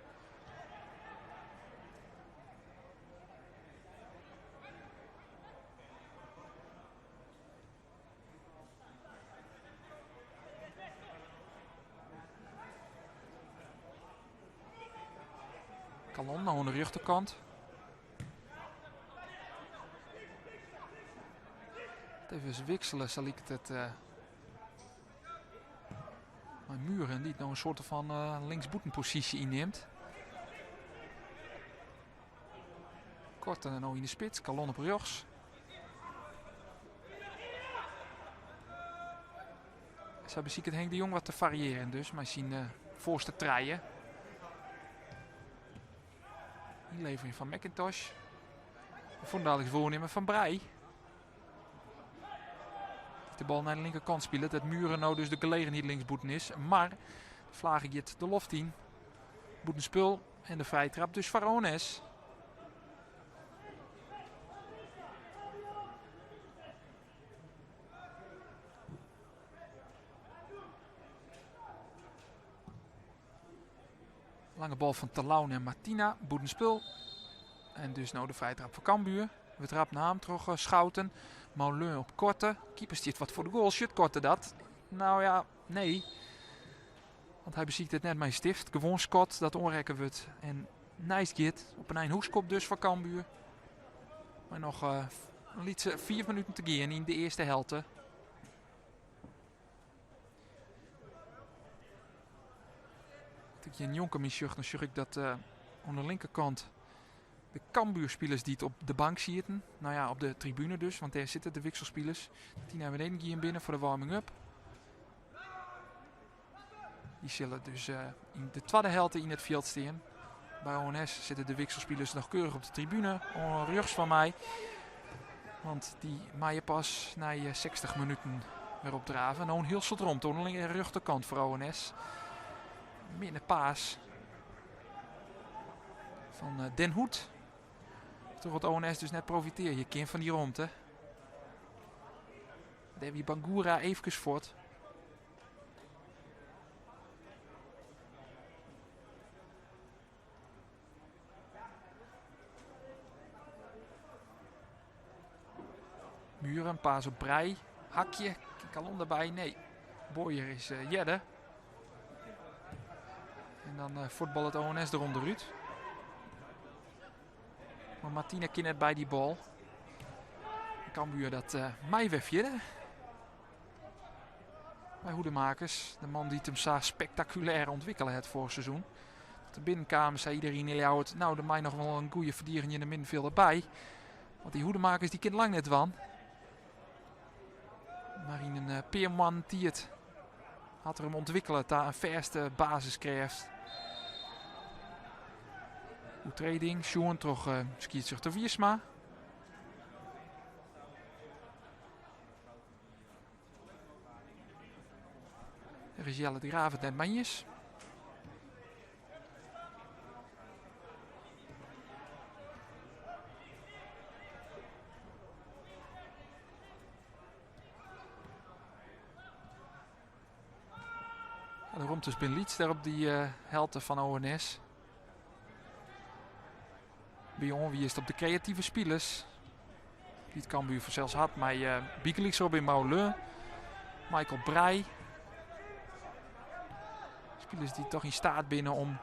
Kalon no oan de rjochterkant. Even wiksele, sa liket it. Uh, mei Muren dy't no in soarte fan uh, linksbûtenposysje ynnimt. Korte no yn de spits, Kalon op rjochts. Sa besiket Henk de Jong wat te fariearjen dus mei syn uh, foarste trije. Ynlevering fan McIntosh. Fuortendaliks oernimme fan Breij. De bal nei de linkerkant spilet. Dat Muren no dus de gelegenheid linksbûten is. Mar de flage giet de loft yn. Bûtenspul en de frije trap dus foar ONS. Lange bal fan Terlouw en Martina, bûtenspul. En dus no de frije trap foar Cambuur. Wurdt rap naam troch eh, Schouten. Moulin op Korte. Keeper stiet wat foar de goal. Sjocht Korte dat? Nou ja, nee. Want hy besiket it net mei stift. Gewoan skot dat oanrekke wurdt en neist giet. Op 'e nij in hoekskop dus foar Cambuur. Mei noch uh, in lytse 5 minuten te gean yn de earste helte. As ik hjir njonken my sjoch, dan sjoch ik dat uh, oan de linkerkant de Cambuurspilers dy't op de bank sieten. Nou ja, op de tribune dus, want dêr sitte de wikselspilers. Dy't nei beneden gien binne foar de warming-up. Dy sille dus uh, yn de twadde helte yn it fjild stean. By ONS sitte de wikselspilers noch keurich op de tribune, oan rjochts fan my. Want dy meie pas nei 60 minuten wer opdrave. No in hiel soad romte oan de rjochterkant foar ONS. Minne paas fan eh, Den Hoed. Troch it ONS dus net profitearje kin fan dy romte. Dêr wie Bangura eefkes fuort. Muren, paas op Breij. Hakje, Kalon derby. Nee, Boyer is earder. En dan fuotballet ONS der ûnderút. Mar Martina kin net by dy bal. Cambuur dat mei wer fierder. By Hoedemakers, de man dy't him sa spektakulêr ûntwikkele hat foarich seizoen. Dat er binnenkaam, sei iderien yn Ljouwert, nou, der mei noch wol in goede ferdigenjende middenfjilder by. Want dy Hoedemakers dy kin lang net dwaan. Mar yn in pear moannen tiid hat er him ûntwikkele ta in fêste basiskrêft. Oertreding sjoen troch skiedsrjochter Wiersma. Dêr is Jelle de Graaf it net mei iens. De romtes binne lyts dêr op dy helte fan ONS. By oanwiisd op de kreative spilers. Dy't Cambuur fansels hat mei bygelyks Robin Maulun, Michael Breij. Spilers dy't toch yn staat binne om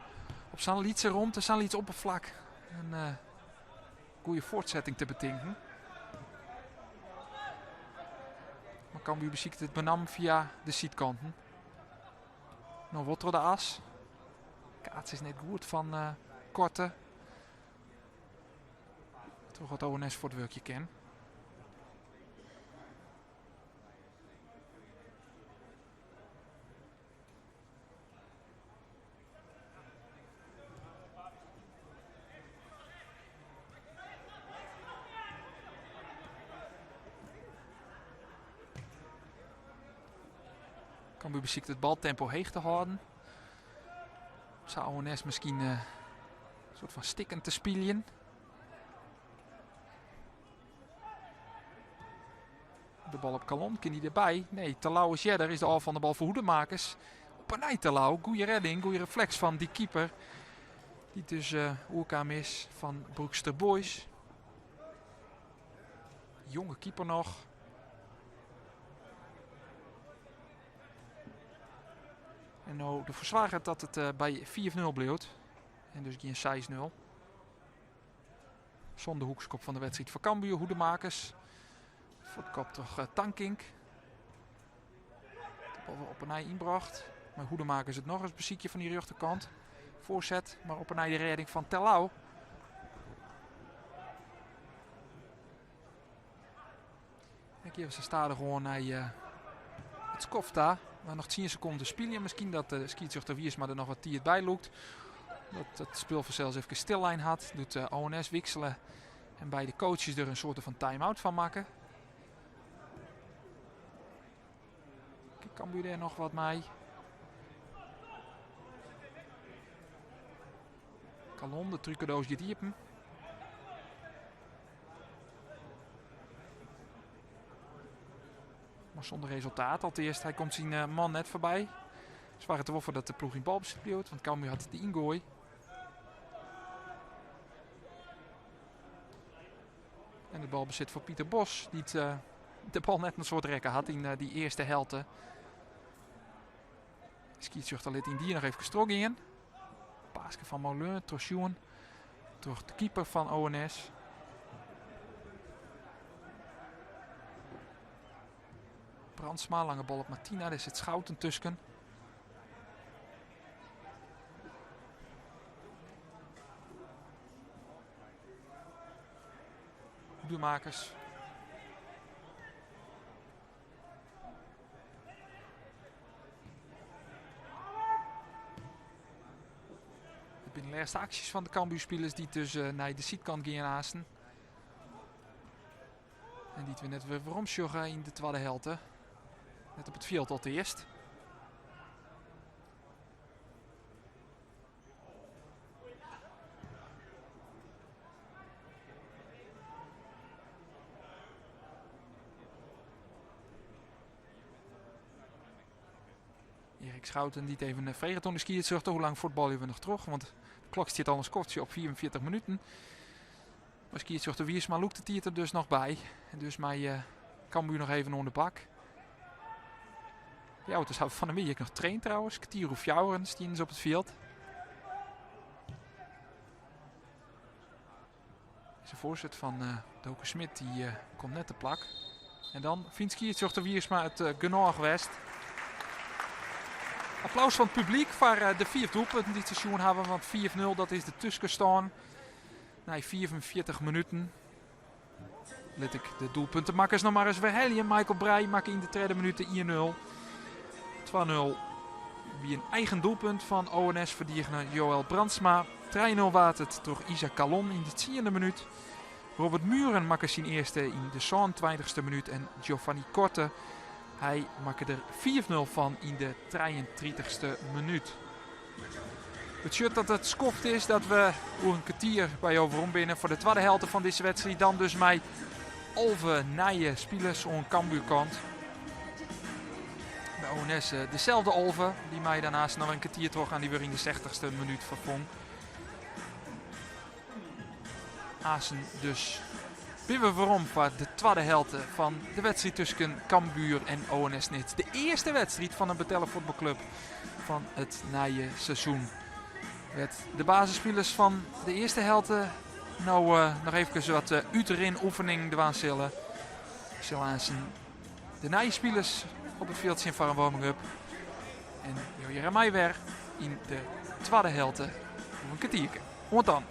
op sa'n lytse romte, sa'n lyts opperflak, in goede fuortsetting te betinken. Mar Cambuur besiket it benammen fia de sydkanten. No wol troch de as. Kaats is net goed fan Korte. Troch wat ONS fuortwurkje kin. Cambuur besiket it baltempo heech te hâlden. Sa ONS miskien in soart fan stikken te spyljen. De bal op Kalon, kin hy derby? Nee, Terlouw is earder, is de ôf fan de bal foar Hoedemakers. Op 'e nij Terlouw, goede redding, goede refleks fan dy keeper. Dy't dus oerkaam is fan Broekster Boys. Jonge keeper noch. En no derfoar soarget dat it by 5-0 bliuwt. En dus gjin 6-0. Sânde hoekskop fan de wedstriid foar Cambuur. Hoedemakers. Fuortkopt troch Tankink. De bal wer op 'e nij ynbrocht. Mar Hoedemakers it nochris besykje fan dy rjochterkant. Foarset, mar op 'e nij de rêding fan Terlouw. En gean se stadichoan nei it skoft ta. Mar noch 10 sekonden te spyljen. Miskien dat de skiedsrjochter Wiersma der noch wat tiid by lûkt. Dat it spul fansels efkes stillein hat. Doe't de ONS wiksele en beide coaches der in soarte fan time-out fan makken. Cambuur dêr noch wat mei. Kalon, de trukendoos giet iepen. Mar sûnder resultaat. Alteast, hy komt syn man net foarby. Soarget der wol foar dat de ploech yn balbesit bliuwt, want Cambuur hat de yngoai. En it balbesit foar Pieter Bos, dy't de bal net in soad rekke hat yn dy earste helte. Skiedsrjochter lit yndie noch efkes trochgean. Paaske fan Moulin troch sjoen troch de keeper fan ONS. Brandsma, lange bal op Martina, dêr sit Schouten tusken. Hoedemakers. It binne de lêste aksjes fan de Cambuurspilers dy't dus nei de sydkant gean aansten. En dy't we net wer werom sjogge yn de twadde helte. Net op it fjild alteast. Henk Schouten dy't even freget oan de skiedsrjochter hoe lang fuotbalje we noch troch, want de klok stiet al in skoftsje op 45 minuten. Mar skiedsrjochter Wiersma lûkt de tiid der dus noch by. En dus mei uh, Cambuur noch even oan de bak. Ljouwerters hawwe fan 'e middei ek noch traind trouwens. Kertier oer fjouweren stienen se op it fjild. De foarset fan uh, Doke Smit dy uh, komt net te plak. En dan fynt skiedsrjochter Wiersma it uh, genôch west. Applaus fan it publyk foar de fiif doelpunten dy't se sjoen hawwe, want 5-0 dat is de tuskenstân. Nei 45 minuten lit ik de doelpuntemakkers noch mar ris werhelje. Michael Breij makke yn de tredde minút de 1-0. 2-0 wie in eigen doelpunt fan ONS-ferdigener Joël Brandsma. 3-0 waard it troch Isaac Calon yn de tsiende minút. Robert Muren makke syn earste yn de 27ste minút en Giovanni Korte hy makke der 5-0 fan yn de 33ste minút. Betsjut dat it skoft is dat we oer in kertier by jo werom binne foar de twadde helte fan dizze wedstriid. Dan dus mei 11 nije spilers oan Cambuurkant. By ONS eh, deselde 11, dy mei daarnaast noch in kertier troch aan dy wurdt yn de 60ste minuut ferfong. Aansen dus binne we werom foar de twadde helte fan de wedstriid tusken Cambuur en ONS Snits. De earste wedstriid fan in betelle fuotbalklup fan it nije seizoen. Wêr't de basisspilers fan de earste helte no uh, noch efkes wat uh, útrinoefening dwaan sille. Sille aansen de nije spilers op it fjild sjen foar in warming-up. En jo hearre my wer yn de twadde helte oer in kertierke. Oant dan!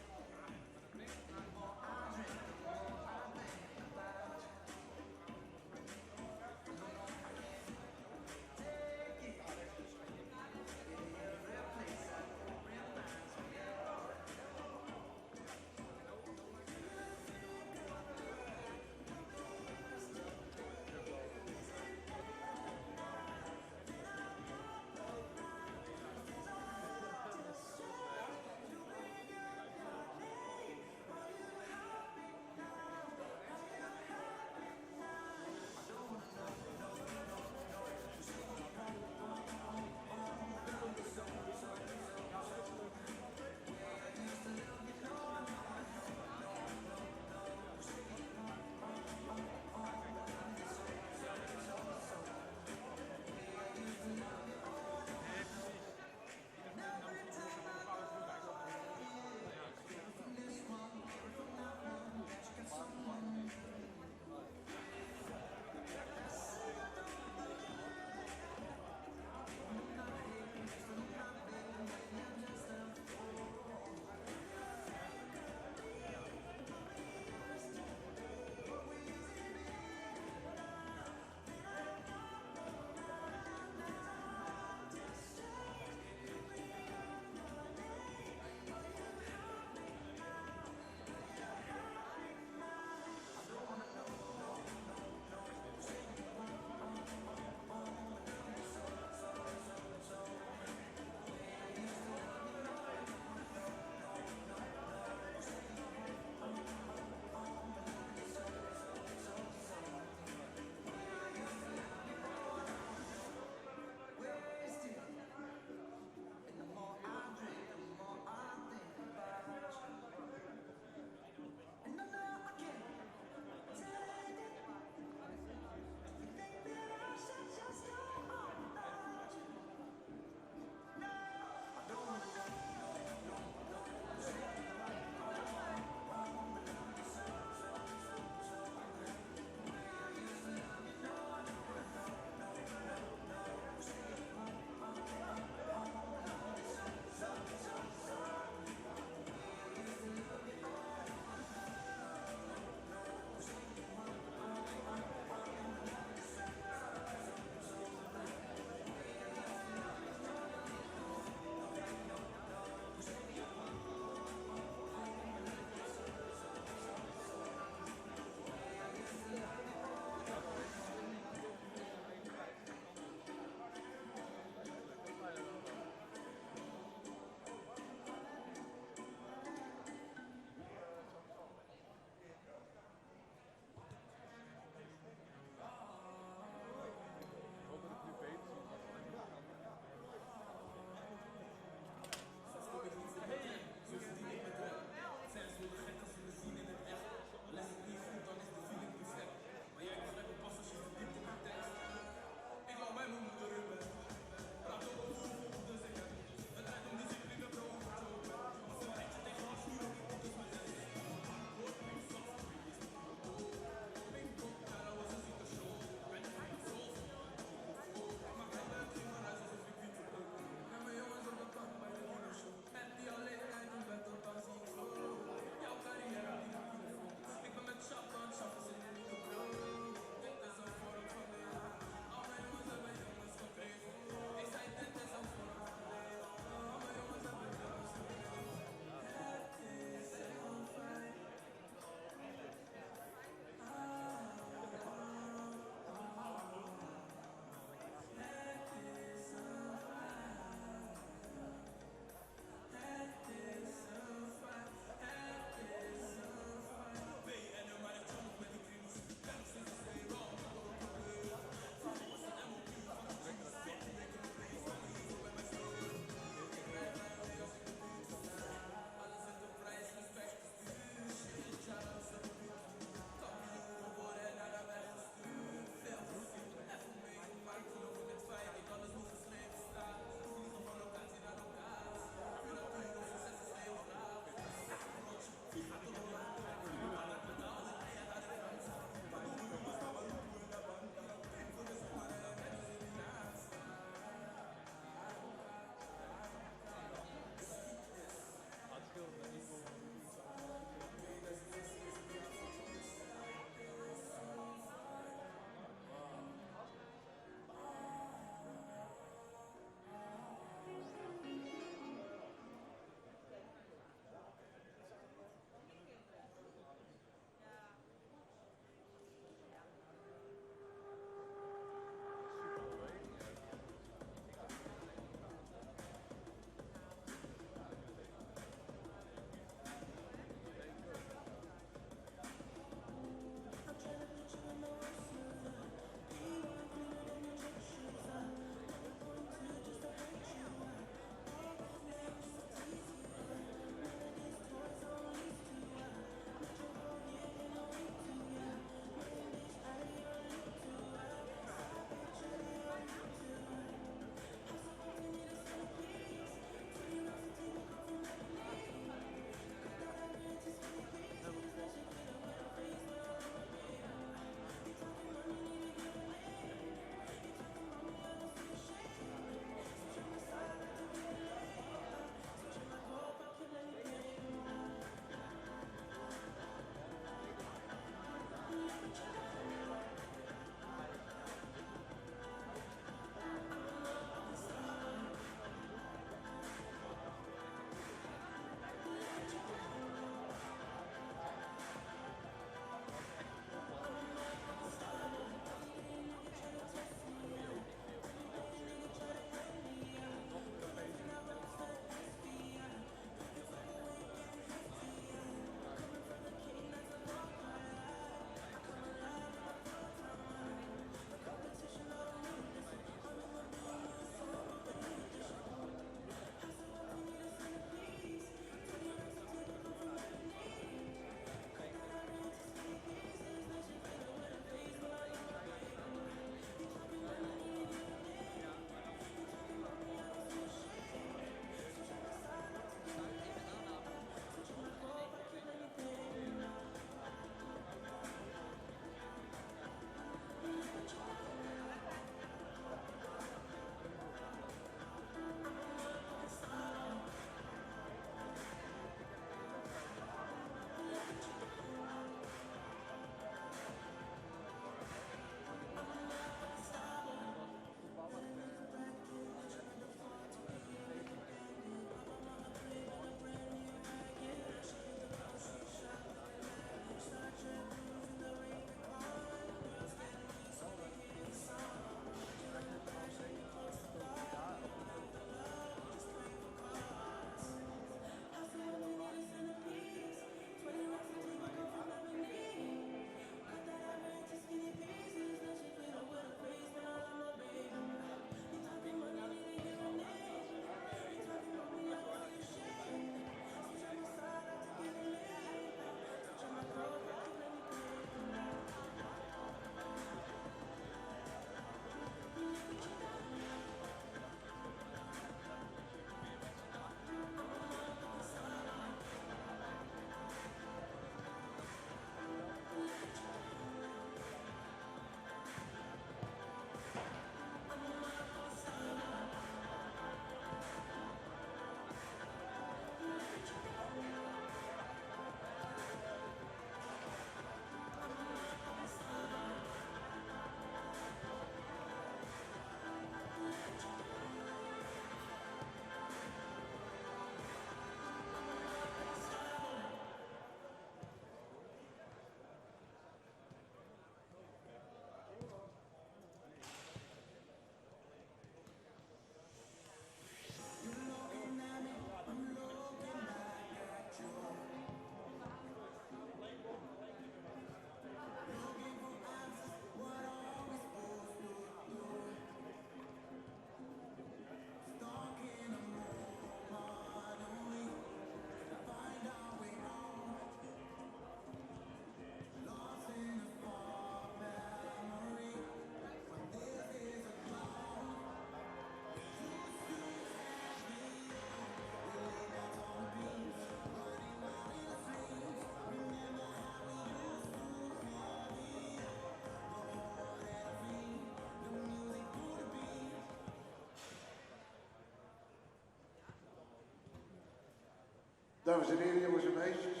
Dames en heren, jongens en meisjes,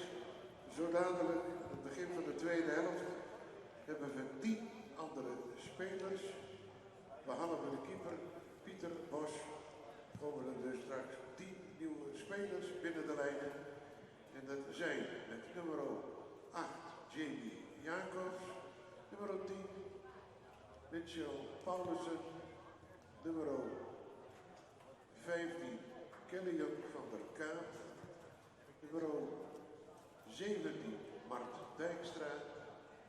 zo dadelijk, het begin van de tweede helft, hebben we 10 andere spelers. Behalve de keeper Pieter Bos komen er dus straks 10 nieuwe spelers binnen de lijnen. En dat zijn met nummer 8 Jamie Jacobs, nummer 10 Mitchell Paulussen, nummer 15 Kellyan van der Kaap, nummer 17 Mart Dijkstra,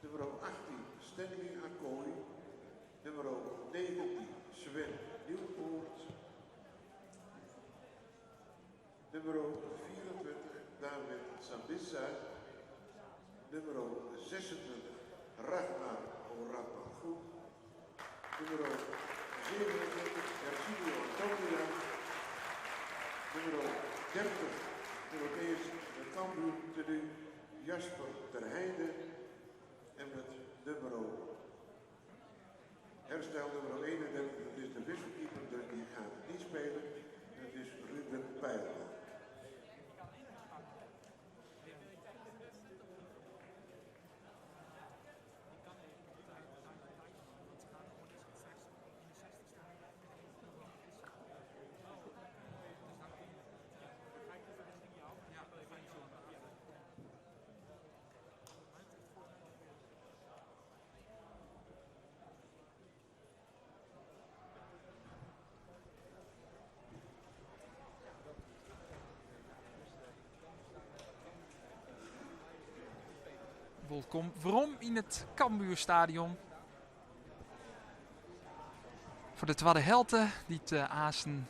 nummer 18 Stanley Akoy, nummer 19 Sven Nieuwpoort, nummer 24 David Sambissa, nummer 26 Ragnar Oratmangoen, nummer 27 Ergilio Antonia, nummer 30 voor het eerst de Cambuur tenue Jasper ter Heide en met nummer herstel nummer 31, dat is de wisselkeeper, dus die gaat niet spelen. Dat is Ruben Pijlman. Wolkom werom yn it Cambuurstadion. Foar de twadde helte dy't aansten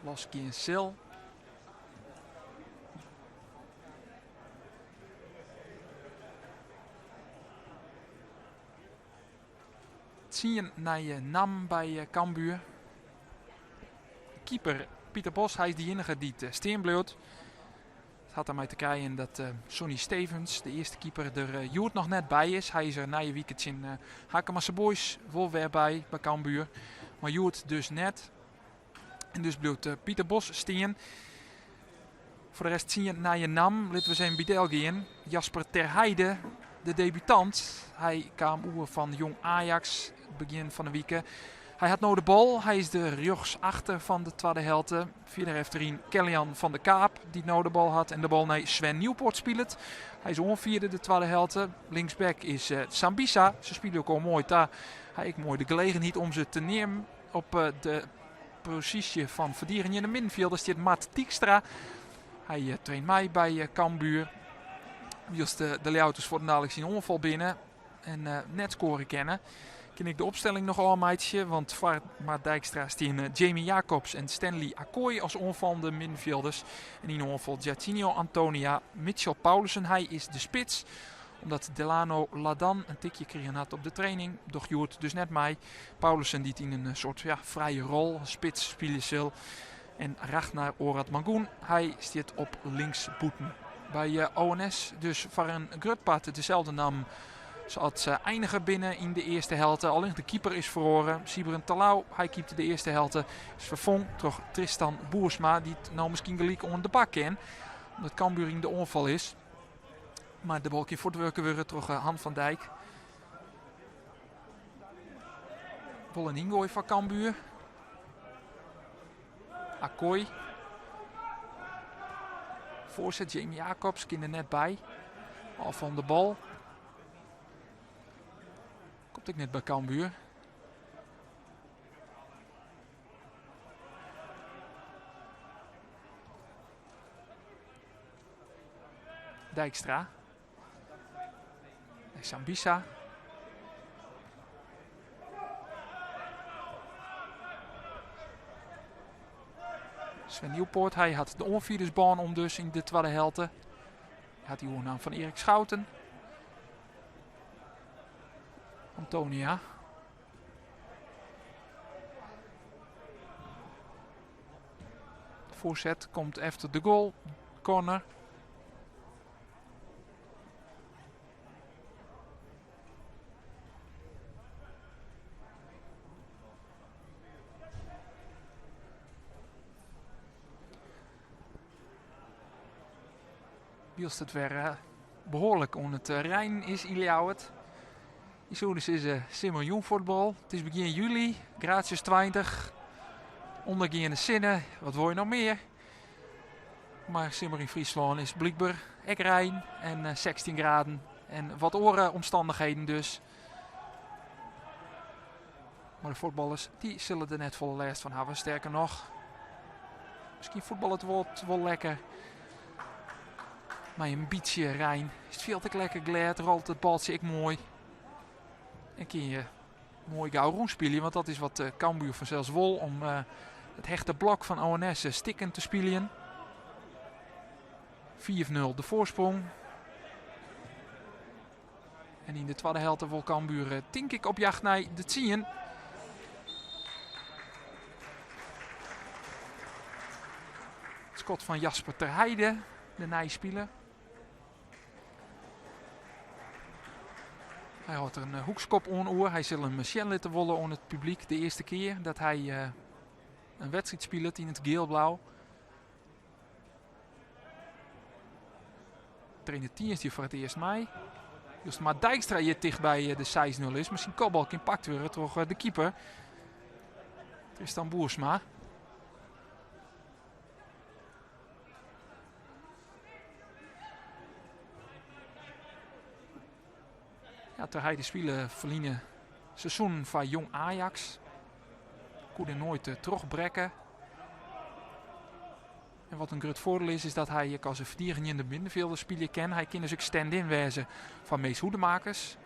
losgean sil. Tsien nije nammen by Cambuur. Keeper Pieter Bos, hy is de iennige dy't stean bliuwt. It hat dermei te krijen dat Sonny Stevens, de earste keeper, der hjoed noch net by is. Hy is der nije wike tsjin Harkemase Boys wol wer by, by Cambuur. Mar hjoed dus net. En dus bliuwt Pieter Bos stean. Foar de rest tsien nije nammen. Litte we ris even by del gean. Jasper ter Heide, de debutant. Hy kaam oer fan Jong Ajax begjin fan de wike. Hy hat no de bal. Hy is de rjochtsachter fan de twadde helte. Fierder efteryn Kellyan van der Kaap, dy't no de bal hat en de bal nei Sven Nieuwpoort spilet. Hy is oanfierder de twadde helte. Linksback is Sambissa. Se spylje elkoar moai ta. Hy ek moai de gelegenheid om se te neamen. Op de posysje fan ferdigenjende middenfjilder stiet Mart Dijkstra. Hy traint mei by Cambuur. Wylst de Ljouwerters fuortendaliks yn oanfal binne en net skoare kinne, kin ik de opstelling noch ôfmeitsje. Want foar Mart Dijkstra steane Jamie Jacobs en Stanley Akoy as oanfallende middenfjilders. En yn oanfal Jarchinio Antonia, Mitchell Paulissen, hy is de spits. Omdat Delano Ladan in tikje krigen hat op de training, docht hjoed dus net mei. Paulissen dy't yn in soart ja, frije rol, spits, spylje sil. En Ragnar Oratmangoen, hy stiet op linksbûten. By ONS dus foar in grut part deselde nammen sa't se einige binne yn de earste helte. Allinnich de keeper is feroare. Sybren Terlouw, hy keepte de earste helte, is ferfong troch Tristan Boersma, dy't no miskien gelyk oan de bak kin, omdat Cambuur yn de oanfal is. Mar de bal kin fuortwurke wurde troch Han van Dijk. Wol in yngoai foar Cambuur. Akoy. Foarset Jamie Jacobs kin der net by. Ôf fan de bal. Komt ek net by Cambuur. Dijkstra. Sambissa. Sven Nieuwpoort, hy hat de oanfierdersbân om dus yn de twadde helte. Hy hat dy oernaam fan Erik Schouten. Antonia. Voorzet komt efter de goal. Corner. Wylst it wer behoarlik oan it reinen is yn Ljouwert. Je soene sizze simmerjûnfuotbal. It is begjin july, graadsjes 20. Undergeande sinne, wat wol je noch mear? Mar simmer yn Fryslân is blykber ek rein en 16 graden en wat oare omstannichheden dus. Mar de fuotballers dy sille der net folle lêst fan hawwe. Sterker noch, miskien fuotballet it wol lekker. Mei in bytsje rein is it fjild ek lekker glêd, rolt it baltsje ek moai. En kin je moai gau rûnspylje, want dat is wat eh, Cambuur fansels wol om eh, it hechte blok fan ONS eh, stikken te spyljen. 4-0 de foarsprong. En yn de twadde helte wol Cambuur tink ik op jacht nei de tsien. Het skot fan Jasper ter Heide, de nije spiler. Hy hâldt der in hoekskop oan oer. Hy sil him sjen litte wolle oan it publyk de earste kear dat hy in wedstriid spilet yn it giel-blau. Trainer tiisdei foar it earst mei. Wylst Mart Dijkstra hjir ticht by de 6-0 is. Mar syn kopbal kin pakt wurde troch de keeper. Tristan Boersma. Ja, Ter Heide spile ferline seizoen foar Jong Ajax. Koe der noait eh, trochbrekke. En wat in grut foardiel is, is dat hy ek as in ferdigenjende middenfjilder spylje kin. Hy kin dus ek stand-in wêze foar Mees Hoedemakers.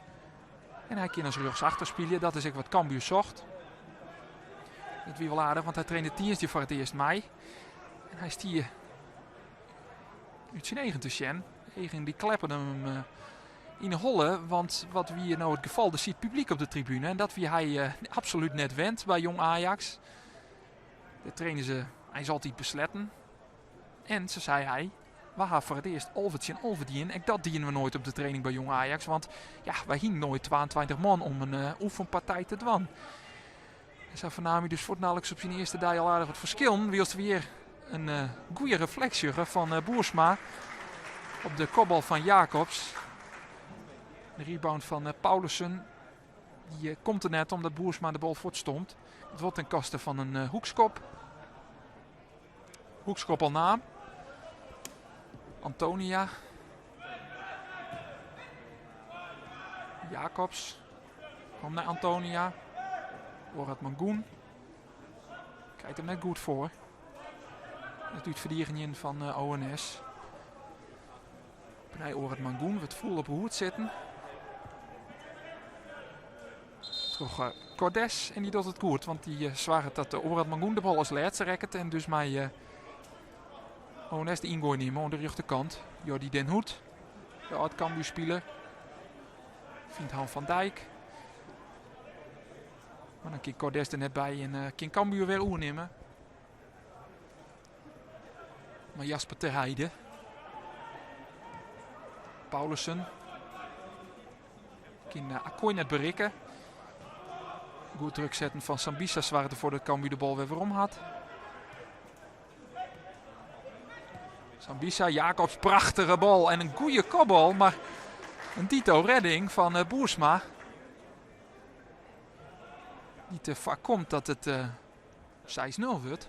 En hy kin as rjochtsachter spylje. Dat is ek wat Cambuur socht. Dat wie wol aardich, want hy trainde tiisdei foar it earst mei. En hy stie út syn eagen te sjen. Eagen dy kleppen him eh, yn 'e holle, want wat wie no it gefal? Der siet publyk op de tribune en dat wie hy eh, absolút net wend by Jong Ajax. Dêr trainen se eins altyd besletten. En, sa sei hy, we ha foar it earst 11 tsjin 11 dien. Ek dat dienen we noait op de training by Jong Ajax, want ja, wy hienen noait 22 man om in uh, oefenpartij te dwaan. En sa fernaam hy dus fuortendaliks op syn earste dei al aardich wat ferskillen. Wylst we hjir in uh, goede refleks sjogge fan uh, Boersma op de kopbal fan Jacobs. De rebound fan uh, Paulussen. Die komt er net omdat Boersma de bal fuortstompt. It wurdt ten koste fan in hoekskop. Hoekskop al naam. Antonia. Jacobs. Komt nei Antonia. Orad Mangoen. Krijt him net goed foar. It útferdigenjen fan eh, ONS. Opnij Orad Mangoen wurdt fûl op 'e hûd sitten. Troch eh, Cordes en dy docht it goed, want dy eh, soarget dat de Orad Mangoen de bal as lêste rekket en dus mei ONS de yngoai nimme oan de rjochterkant. Jordi den Hoed, de âld-Cambuur-spiler. Fynt Han van Dijk. Mar dan kin Cordes der net by en uh, kin Cambuur wer oernimme. Mar Jasper ter Heide. Paulussen. Kin uh, Akkooi net berikke. Goed druk setten fan Sambissa soarget derfoar dat Cambuur de bal wer werom hat. Sambissa, Jacobs, prachtige bal en in goede kopbal, mar in dito redding fan eh, Boersma. Dy't eh, foarkomt dat it 6-0 eh, wurdt.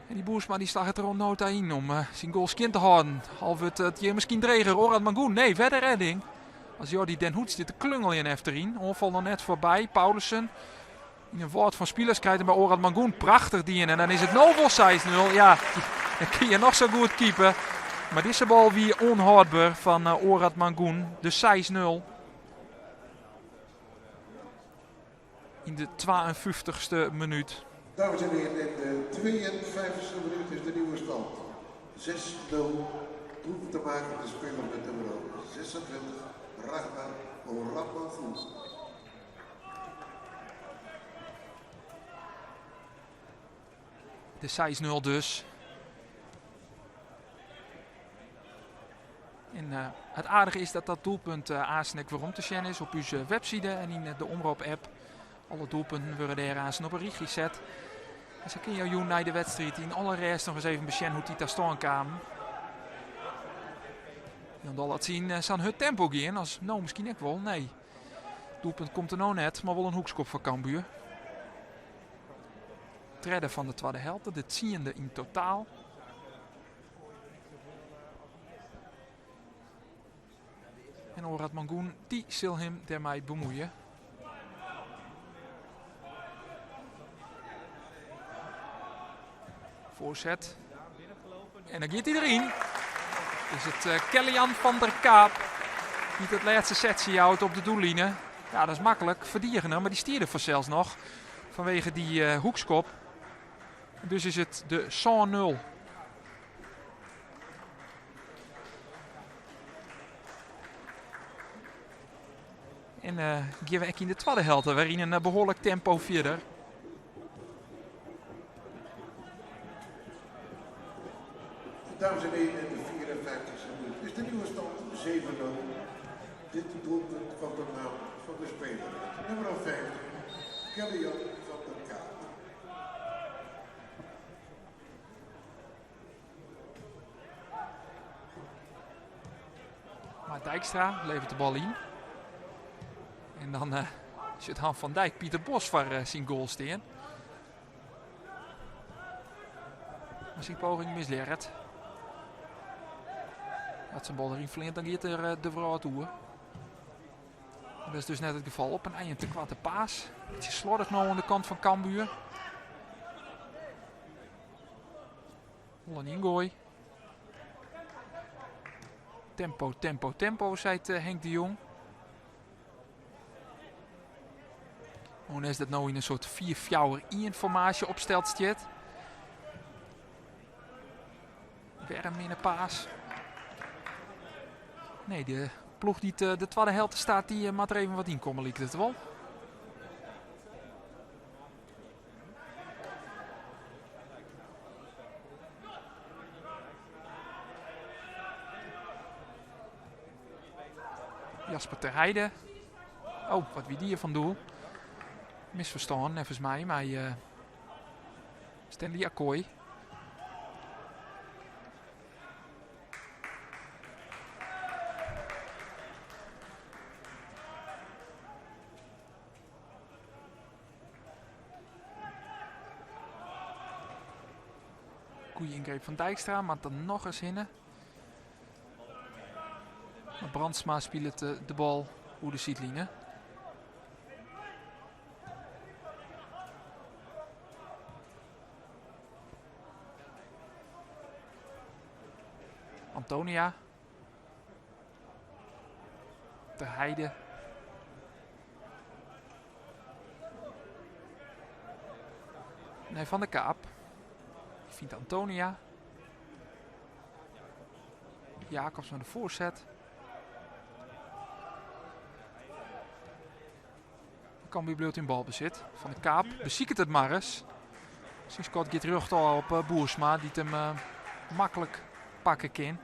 En dy Boersma dy slagget der oant no ta yn om syn goal skjin te hâlden. Al wurdt it hjir miskien dreger. Orad Mangoen, nee, wer de redding. As Jordi den Hoed stiet te klungeljen efteryn. Oanfal noch net foarby. Paulussen Yn in wâld fan spilers krijt him by Orad Mangoen prachtich dien. En dan is it no wol 6-0. Ja, dan kin je noch sa goed keepe. Mar dizze bal wie ûnhâldber fan eh, Orad Mangoen. De 6-0. Yn de 52ste minút. Dames en heren, in de 52ste minuut is de nieuwe stand. 6-0. Doelpunt te maken de speler met nummer 26, Ragnar Orad Mangoen. De 6-0 dus. En uh, it aardige is dat dat doelpunt uh, aansten ek werom te sjen is op ús webside en yn de Omrop-app. Alle doelpunten wurde dêr aansten op in rychje set. En sa kinne jo jûn nei de wedstriid yn alle rêst noch ris even besjen hoe't dy ta stân kamen. Hielendal as se yn sa'n hurd tempo gean, as no miskien ek wol. Nee, doelpunt komt der no net, mar wol in hoekskop foar Cambuur. Tredde fan de twadde helte, de tsiende yn totaal. En Orad Mangoen, dy sil him dêrmei bemuoie. Voorzet. En dan giet hy deryn. Is it eh, Kellyan van der Kaap dy't it lêste setsje jout op de doelline. Ja, dat is maklik. Ferdigener, mar dy stie der fansels noch fanwege dy eh, hoekskop. Dus is it de 7-0. En uh, gean we ek yn de twadde helte wer yn in eh, behoarlik tempo fierder. Dames en heren, in de 54e minuut is de nieuwe stand 7-0. Dit doelpunt komt op naam van de speler met nummer 15, Kellyan van der Kaap. Maar Dijkstra levert de bal yn. En dan uh, sit Han van Dijk Pieter Bos foar uh, syn goal stean. Maar syn poging mislearret. As syn bal deryn fleant, dan giet er eh, de wrâld oer. Dat is dus net it gefal. Op in ein te koarte paas. Bytsje sloardich no oan de kant fan Cambuur. Wol in yngoai. Tempo, tempo, tempo, seit eh, Henk de Jong. ONS dat no yn in soart 4-4-1 formaasje opsteld stiet. Wer in minne paas. Nee, de ploech dy't eh, de twadde helte staat, dy eh, moat der even wat yn komme, liket it wol. Jasper ter Heide. Oh, wat wie die fan doel? Misferstân, neffens my, mei uh, Stanley Akoy. Goeie yngreep fan Dijkstra, mar dan noch ris hinne. Maar Brandsma spilet de, de bal oer de sydline. Antonia. Ter Heide. Nee, Van der Kaap. Die fynt Antonia. Jacobs mei de foarset. Cambuur bliuwt yn balbesit. Van der Kaap besiket it mar ris. Syn skot giet rjocht ôf op eh, Boersma, dy't him eh, maklik pakke kin.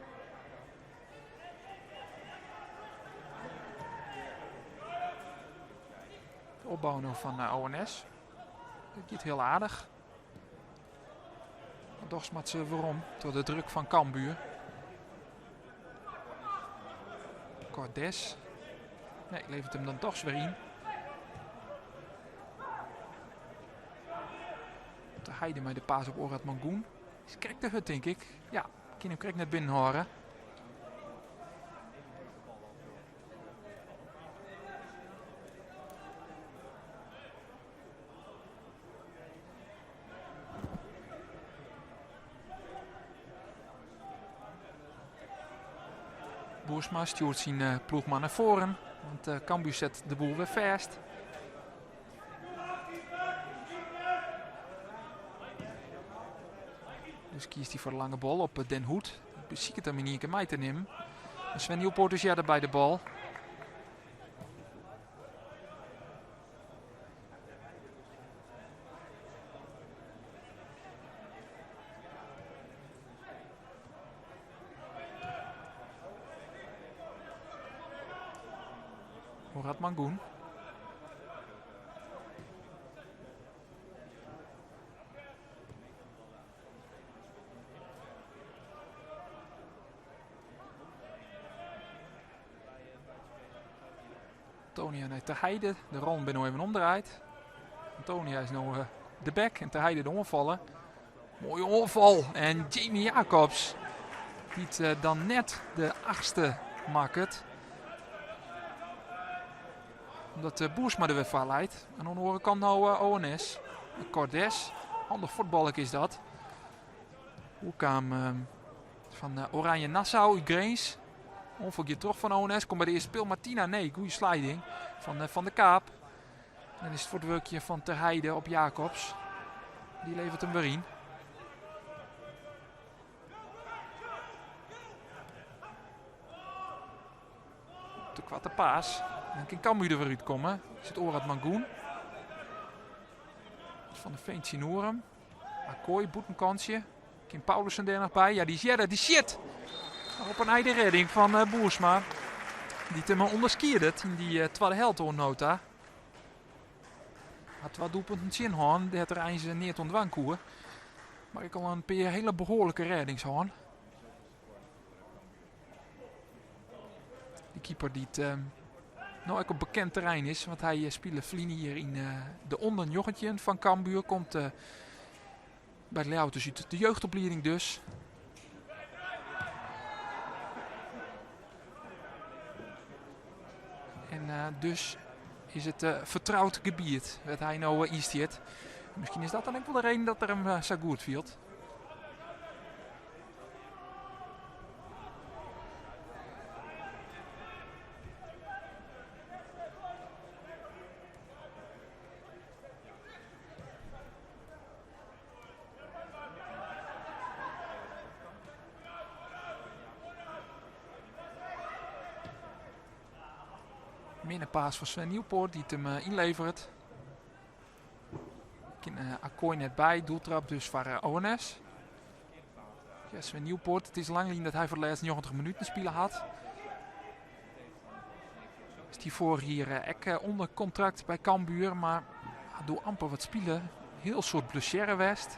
De opbou no fan eh, ONS. Dat giet hiel aardich. Maar dochs moat se werom troch de druk fan Cambuur. Cordes. Nee, levert him dan dochs wer yn. Ter Heide mei de paas op Orad Mangoen. Is krekt te hurd, tink ik. Ja, kin him krekt net binnenhâlde. Boersma stjoert syn eh, ploechman nei foaren, want eh, Cambuur set de boel wer fêst. Dus kiest hy foar de lange bal op eh, Den Hoed. Besiket him yn ien kear mei te nimmen. Sven Nieuwpoort is earder by de bal. Mourad Mangoen. Antonia nei Ter Heide. De rollen binne no even omdraaid. Antonia is no de back en Ter Heide de oanfaller. Moaie oanfal en Jamie Jacobs dy't dan net de achtste makket. Omdat Boersma der wer foar leit. En oan de oare kant no ONS. Cordes, handich fuotballer is dat. Oerkaam fan Oranje Nassau út Grins. Oanfal giet troch fan ONS. Komt by de earste peal. Martina, nee, goede sliding fan Van de Kaap. Dan is it fuortwurkje fan Ter Heide op Jacobs. Dy leveret him wer yn. Te koarte paas. Dan kin Cambuur der wer útkomme. Is it Orad Mangoen. Van de Veen tsjin oer him. Akkooi, bûtenkantsje. Kin Paulussen dêr noch by? Ja, dy is earder. Dy sjit! Op in nij de redding fan eh, Boersma. Dy't him ûnderskiedet yn dy eh, twadde helte oant no ta. Hat twa doelpunten tsjin hân, dêr't er eins eh, neat oan dwaan koe. Mar ek al in pear hele behoarlike rêdings hân. De keeper dy't no ek op bekend terrein is, want hy spile ferline jier yn de onder 19 fan Cambuur. Komt by de Ljouwerters út de jeugdoplieding dus. En dus is it fertroud gebiet wêr't hy no yn stiet. Miskien is dat dan ek wol de reden dat er him sa goed fielt. Minne paas fan Sven Nieuwpoort dy't him ynleveret. Kin Akkooi net by, doeltrap dus foar ONS. Ja, Sven Nieuwpoort, it is lang lyn dat hy foar de lêste 90 minuten spile hat. Stie foarich jier ek ûnder kontrakt by Cambuur, mar hat doe amper wat spile. Hiel soad blessearre west.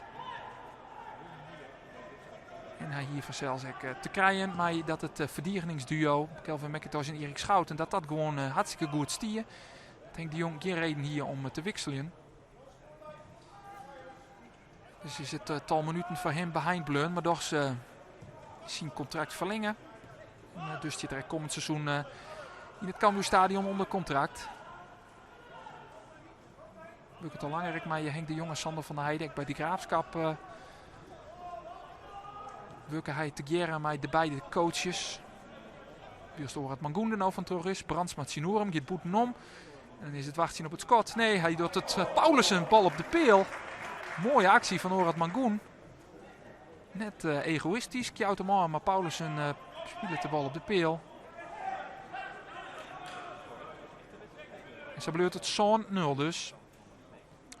En hy hie fansels ek te krijen mei dat it ferdigeningsduo Kelvin McIntosh en Erik Schouten dat dat gewoan hartstikke goed stie. Dat Henk de Jong gjin reden hie om te wikseljen. Dus is it tal minuten foar him beheind bleaun, mar dochs syn kontrakt ferlinge. En dus stiet er ek kommend seizoen yn it Cambuurstadion ûnder kontrakt. Wurket al langer ek mei Henk de Jong en Sander van der Heide. Ek by de Graafschap wurke hy tegearre mei de beide coaches. Wylst Orad Mangoen der no fan troch is. Brandsma tsjinoer him, giet bûtenom. En dan is it wachtsjen op it skot. Nee, hy docht it Paulussen, bal op de peal. Moaie aksje fan Orad Mangoen. Net egoïstysk, jout him ôf, mar Paulussen spilet de bal op de peal. En sa bliuwt it 7-0 dus.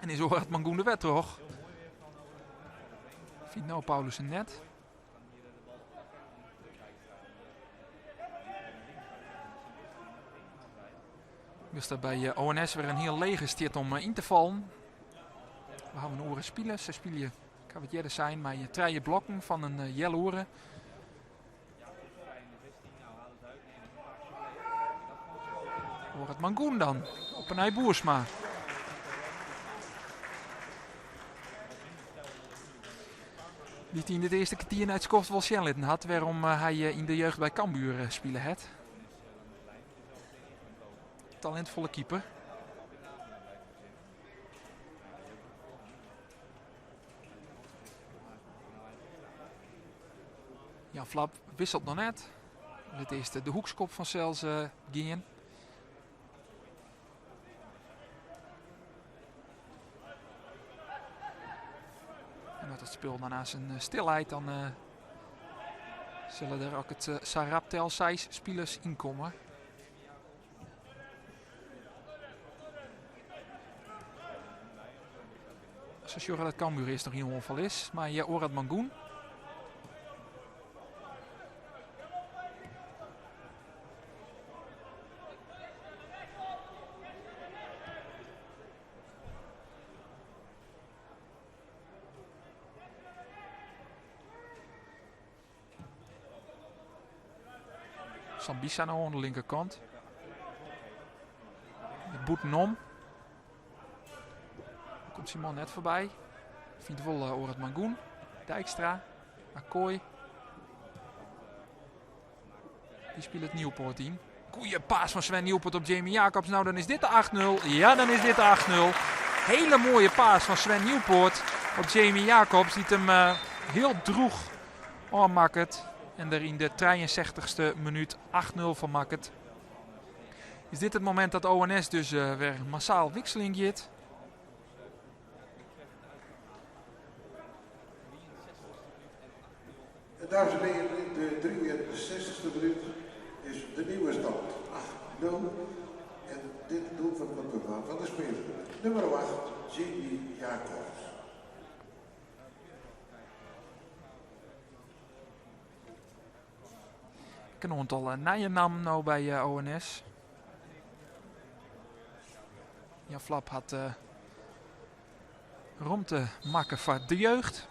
En is Orad Mangoen der wer troch. Fynt no Paulussen net. Wylst der by ONS wer in hiel leger stiet om yn te fallen. We hawwe in oare spiler. Sy spylje, ik haw it earder sein, mei trije blokken fan in healoere. Orad Mangoen dan, op 'e nij Boersma. Dy't yn it earste kertier nei it skoft wol sjen litten hat wêrom hy yn de jeugd by Cambuur spile hat. Talintfolle keeper. Jan Vlap wisselt noch net. Lit earst de hoekskop fansels gean. En as it spul dan aanst stil leit, dan sille der ek it sa rap tel seis spilers ynkomme. Se sjogge dat Cambuur earst noch yn oanfal is mei Orad Mangoen. Sambissa no oan de linkerkant. bûtenom. Komt syn man net foarby. Fynt wol Orad Mangoen. Dijkstra. Akoy. Dy spilet Nieuwpoort yn. Goeie pass fan Sven Nieuwpoort op Jamie Jacobs. Nou, dan is dit de 8-0. Ja, dan is dit de 8-0. Hele mooie pass fan Sven Nieuwpoort op Jamie Jacobs. Dy't him uh, hiel drûch ôfmakket. En der yn de 63ste minút 8-0 fan makket. Is dit it momint dat ONS dus uh, wer massaal wikseling giet? En dames en heren, de 63ste minuut is de nieuwe stand 8-0. En dit doelpunt komt op naam van de speler nummer 8, Jamie Jacobs. In oantal nije nammen no by ONS. Jan Vlap hat romte makke foar de jeugd.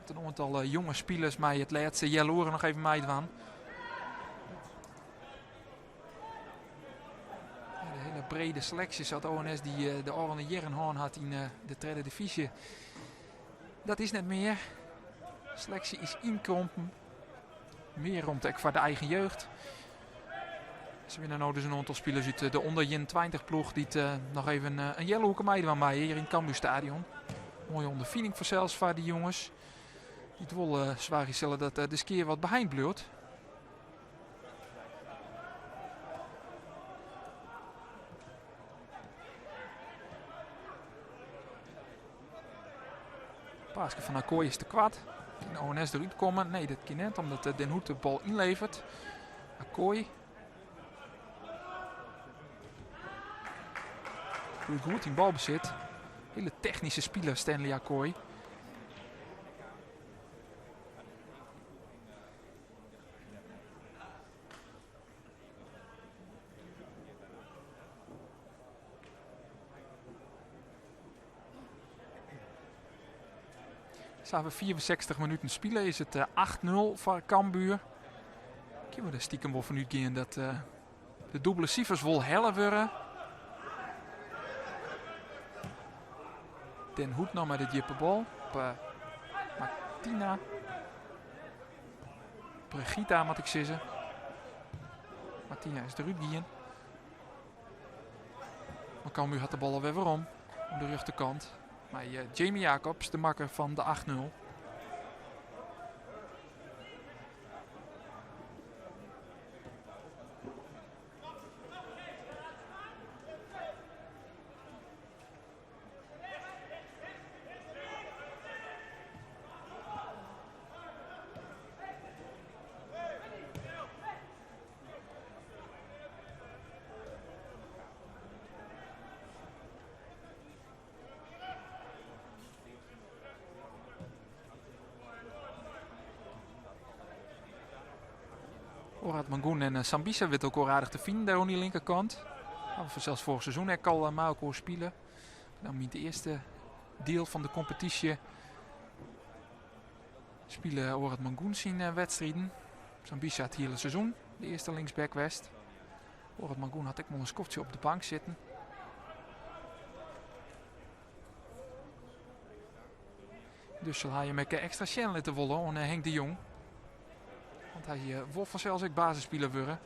In oantal jonge spilers mei it lêste healoere noch even meidwaan. De hiele brede seleksje sa't ONS dy de ôfrûne jierren hân hat yn de tredde divyzje. Dat is net mear. Seleksje is ynkrompen. Mear romte ek foar de eigen jeugd. Se binne no dus in oantal spilers út de ûnder 21 ploech dy't eh, noch even eh, in healoerke meidwaan meie hjir yn it Cambuur Stadion. Moaie ûnderfining fansels foar dy jonges. Dy't wol uh, soargje sille dat de skea wat beheind bliuwt. Paaske fan Akooi is te koart. Kin ONS derút komme? Nee, dat kin net, omdat Den Hoed de bal ynleveret. Akooi. Goed yn balbesit. Hiele technyske spiler Stanley Akooi. Sa we 64 minuten spile is it 8-0 foar Cambuur. Kinne we der stikem wol fan útgean dat de dûbele sifers wol helle wurde. Den Hoed noch mei de djippe bal op Martina. Brigitta moat ik sizze. Martina is derút gien. Maar Cambuur hat de bal alwer werom oan de rjochterkant. Mei eh, Jamie Jacobs, de makker fan de 8-0. Orad Mangoen en eh, Sambisa witte elkoar aardich te finen dêr oan dy linkerkant. Hawwe fansels foarich seizoen ek al eh, mei elkoar spile. Dan yn it earste diel fan de kompetysje spile Orad Mangoen syn eh, wedstriden. Sambisa it hiele seizoen de earste linksback west. Orad Mangoen hat ek wol in skoftsje op de bank sitten. Dus sil hy him ek ekstra sjen litte wolle oan eh, Henk de Jong. Want hy eh, wol fansels ek basisspiler wurde.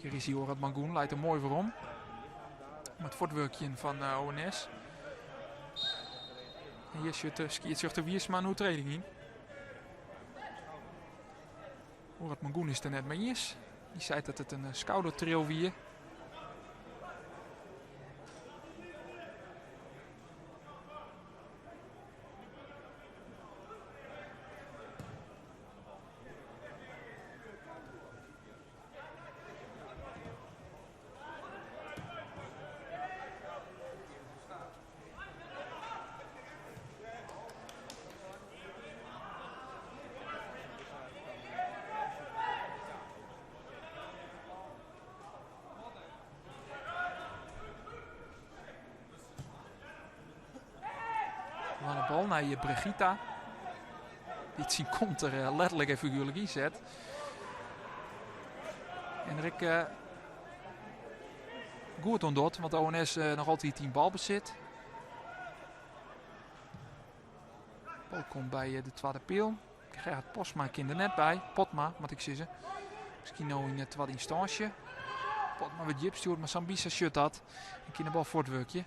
Hjir is Orad Mangoen, leit er moai werom. Mei it fuortwurkjen fan eh, ONS. En hjir sjocht de skiedsrjochter Wiersma in oertreding yn. Orad Mangoen is it der net mei iens. Dy seit dat it in eh, skoudertril wie. Lange bal nei Brigitta. Dy't syn kont der letterlik en figuerlik yn set. En der ek. goed oan docht, want ONS noch altyd yn balbesit. Bal komt by de twadde peal. Gerhard Postma kin der net by. Potma, moat ik sizze. Miskien no yn de twadde ynstânsje. Potma wurdt djip stjoerd, mar Sambissa sjocht dat en kin de bal fuortwurkje.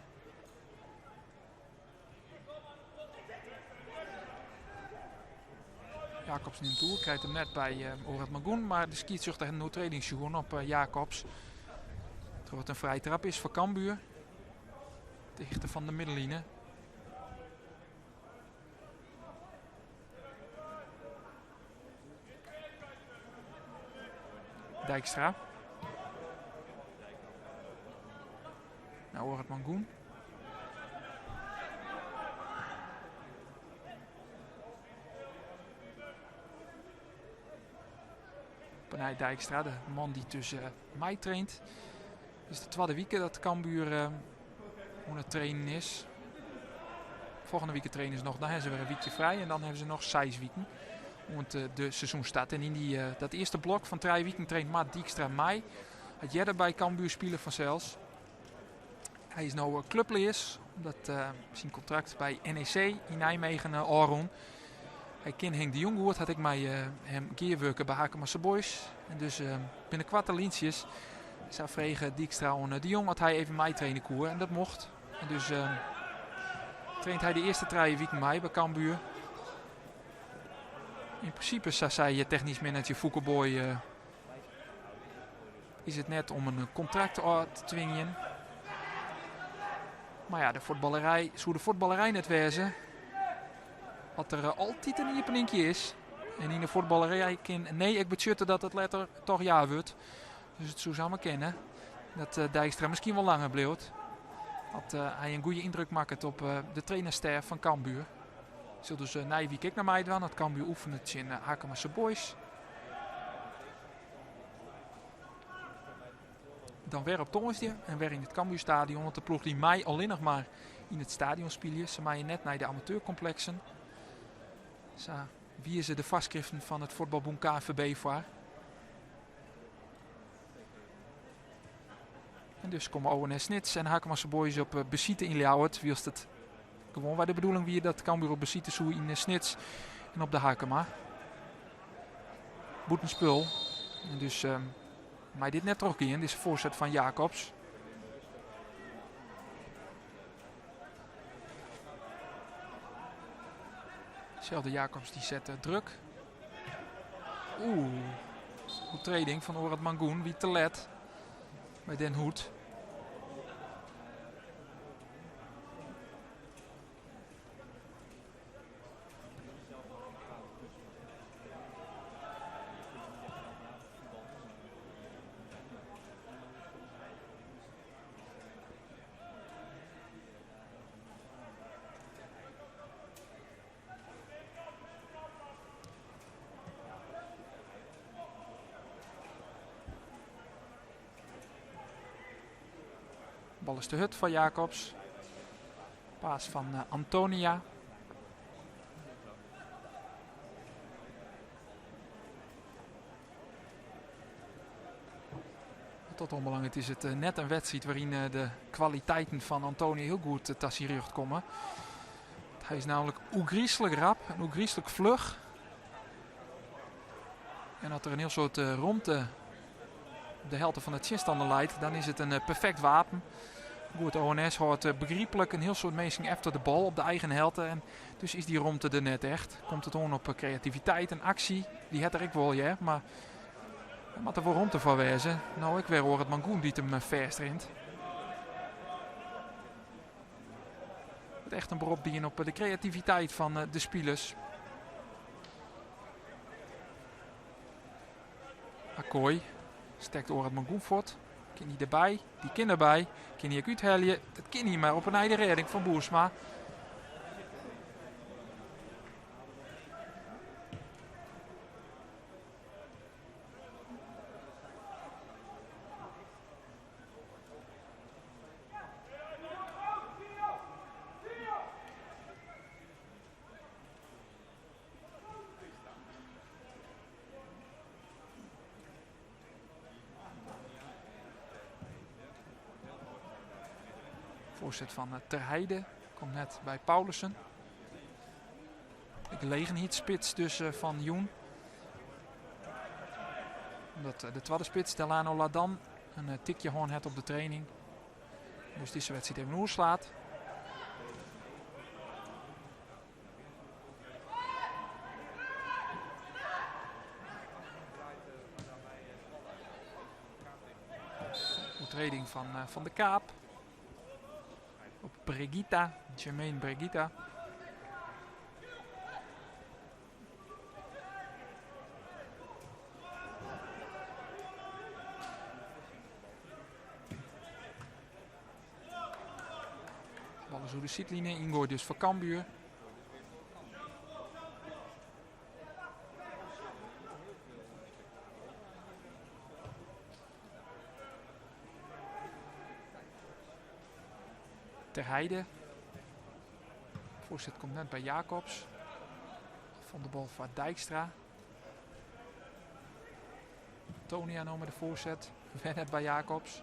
Jacobs nimt oer, krijt him net by Orad Magoen, mar de skiedsrjochter hat in oertreding sjoen op Jacobs. Troch it in frije trap is foar Cambuur. De hichte fan de middenline. Dijkstra. Nei Orad Mangoen. Panij Dijkstra, de man dy't dus meitraint. It is de twadde wike dat Cambuur oan it trainen is. Folgjende wike trainen se noch, dan hawwe se wer in wykje frij en dan hawwe se noch seis wiken oant de seizoenstart. En yn dy, dat earste blok fan trije wiken traint Mart Dijkstra mei. Hat earder by Cambuur spile fansels. Hy is no klupleas, omdat syn kontrakt by NEC yn Nijmegen ôfrûn. Hy kin Henk de Jong goed, hat ek mei him gearwurke by Harkemase Boys. En dus binne koarte lyntsjes. Sa frege Dijkstra oan De Jong oft hy even meitraine koe en dat mocht. En dus traint hy de earste trije wiken mei by Cambuur. Yn prinsipe, sa sei technysk manager Foeke Booy, is it net om in kontrakt ôf te twingjen. Mar ja, de fuotballerij soe de fuotballerij net wêze as der altyd in iepeninkje is. En yn de fuotballerij kin nee ek betsjutte dat it letter toch ja wurdt. Dus it soe samar kinne dat Dijkstra miskien wol langer bliuwt. As hy in goede yndruk makket op de trainerstêf fan Cambuur. Sil dus nije wike ek noch meidwaan as Cambuur oefenet tsjin Harkemase Boys. Dan wer op tongersdei en wer yn it Cambuurstadion, want de ploech dy mei allinnich mar yn it stadion spylje. Se meie net nei de amateurkompleksen. Sa wize de foarskriften fan it fuotbalbûn KNVB foar. En dus komme ONS Snits en Harkemase Boys op besite yn Ljouwert, wylst it gewoanwei de bedoeling wie dat Cambuur op besite soe yn Snits en op de Harkema. Bûtenspul. En dus mei dit net trochgean, dizze foarset fan Jacobs. Selde Jacobs dy set druk. Oeh, oertreding fan Orad Mangoen wie te let by Den Hoed. Bal is te hurd foar Jacobs. Paas fan Antonia. Wat dat oanbelanget is it net in wedstriid wêryn de kwaliteiten fan Antonia hiel goed ta syn rjocht komme. Hy is nammentlik oergryslik rap en oergryslik fluch. En as der in hiel soad romte op de helte fan de tsjinstanner leit, dan is it in perfekt wapen. Goed, ONS hâldt begryplik in hiel soad minsken efter de bal op de eigen helte. En dus is dy romte der net echt. Komt it oan op kreativiteit en aksje, dy hat er ek wol, hear. Mar der moat der wol romte foar wêze. No ek wer Orad Mangoen dy't him fêstrint. Wurdt echt in berop dien op de kreativiteit fan de spilers. Akoy stekt Orad Mangoen fuort. Kin hy derby? Dy kin derby. Kin hy ek úthelje? Dat kin hy, mar op 'e nij de rêding fan Boersma. Voorzet van Ter Heide komt net by Paulussen. De gelegenheidsspits dus fan jûn. Omdat de twadde spits, Delano Ladan, in tikje hân hat op de training. Dus dizze wedstriid even oerslaat. Oertreding fan Van de Kaap. Op Brigitta, Jermaine Brigitta. Bal is oer de sydline, yngoai dus foar Cambuur. Ter Heide. Voorzet komt net by Jacobs. Van de bal foar Dijkstra. Tonia no mei de voorzet. Wer net by Jacobs.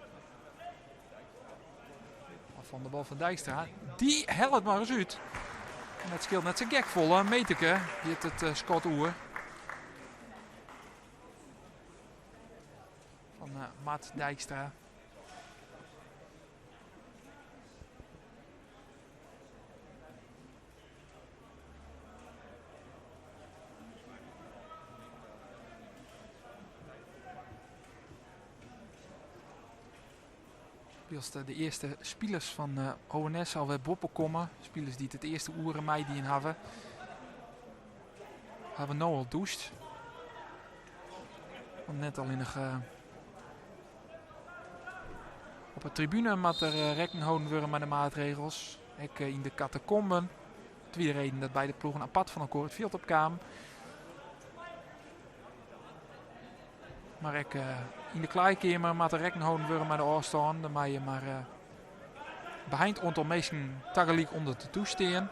Van de bal fan Dijkstra. Dy hellet mar ris út. En dat skeelt net sa gek folle. Meterke giet it eh, skot oer. Fan eh, Mart Dijkstra. Wylst de earste spilers fan ONS alwer boppe komme, spilers dy't it earste oere meidien hawwe, hawwe no al dûst. Want net allinnich op 'e tribune moat der rekken holden wurde mei de maatregels, ek yn de katakomben. It wie de reden dat beide ploegen apart fan elkoar it fjild op kamen. Mar ek yn de klaaikeamer moat der rekken holden wurde mei de ôfstân. Der meie mar beheind oantal minsken tagelyk ûnder de dûs stean.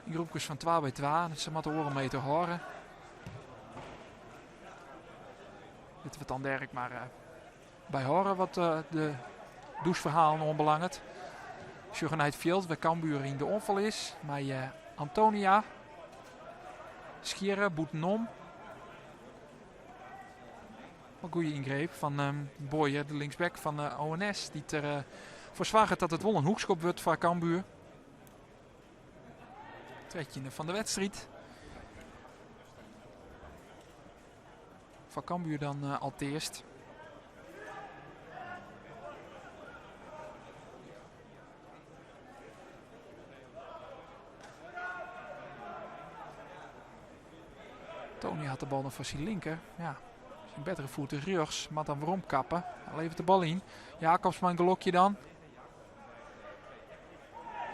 Yn groepkes fan twa by twa, dus se moatte oardel meter hâlde. Litte we it dan dêr ek mar by hâlde wat de dûsferhalen oanbelanget. Sjogge nei it fjild wêr Cambuur yn de oanfal is mei Antonia. Schierre bûtenom. Wat goede yngreep fan Boyer, de linksback fan ONS, dy't der foar soarget dat it wol in hoekskop wurdt foar Cambuur. Trettjinde fan de wedstriid. Foar Cambuur dan alteast. Tony hat de bal noch foar syn linker. Ja, syn bettere foet is rjochts. Moat dan werom kappe. Hy leveret de bal yn. Jacobs mei in gelokje dan.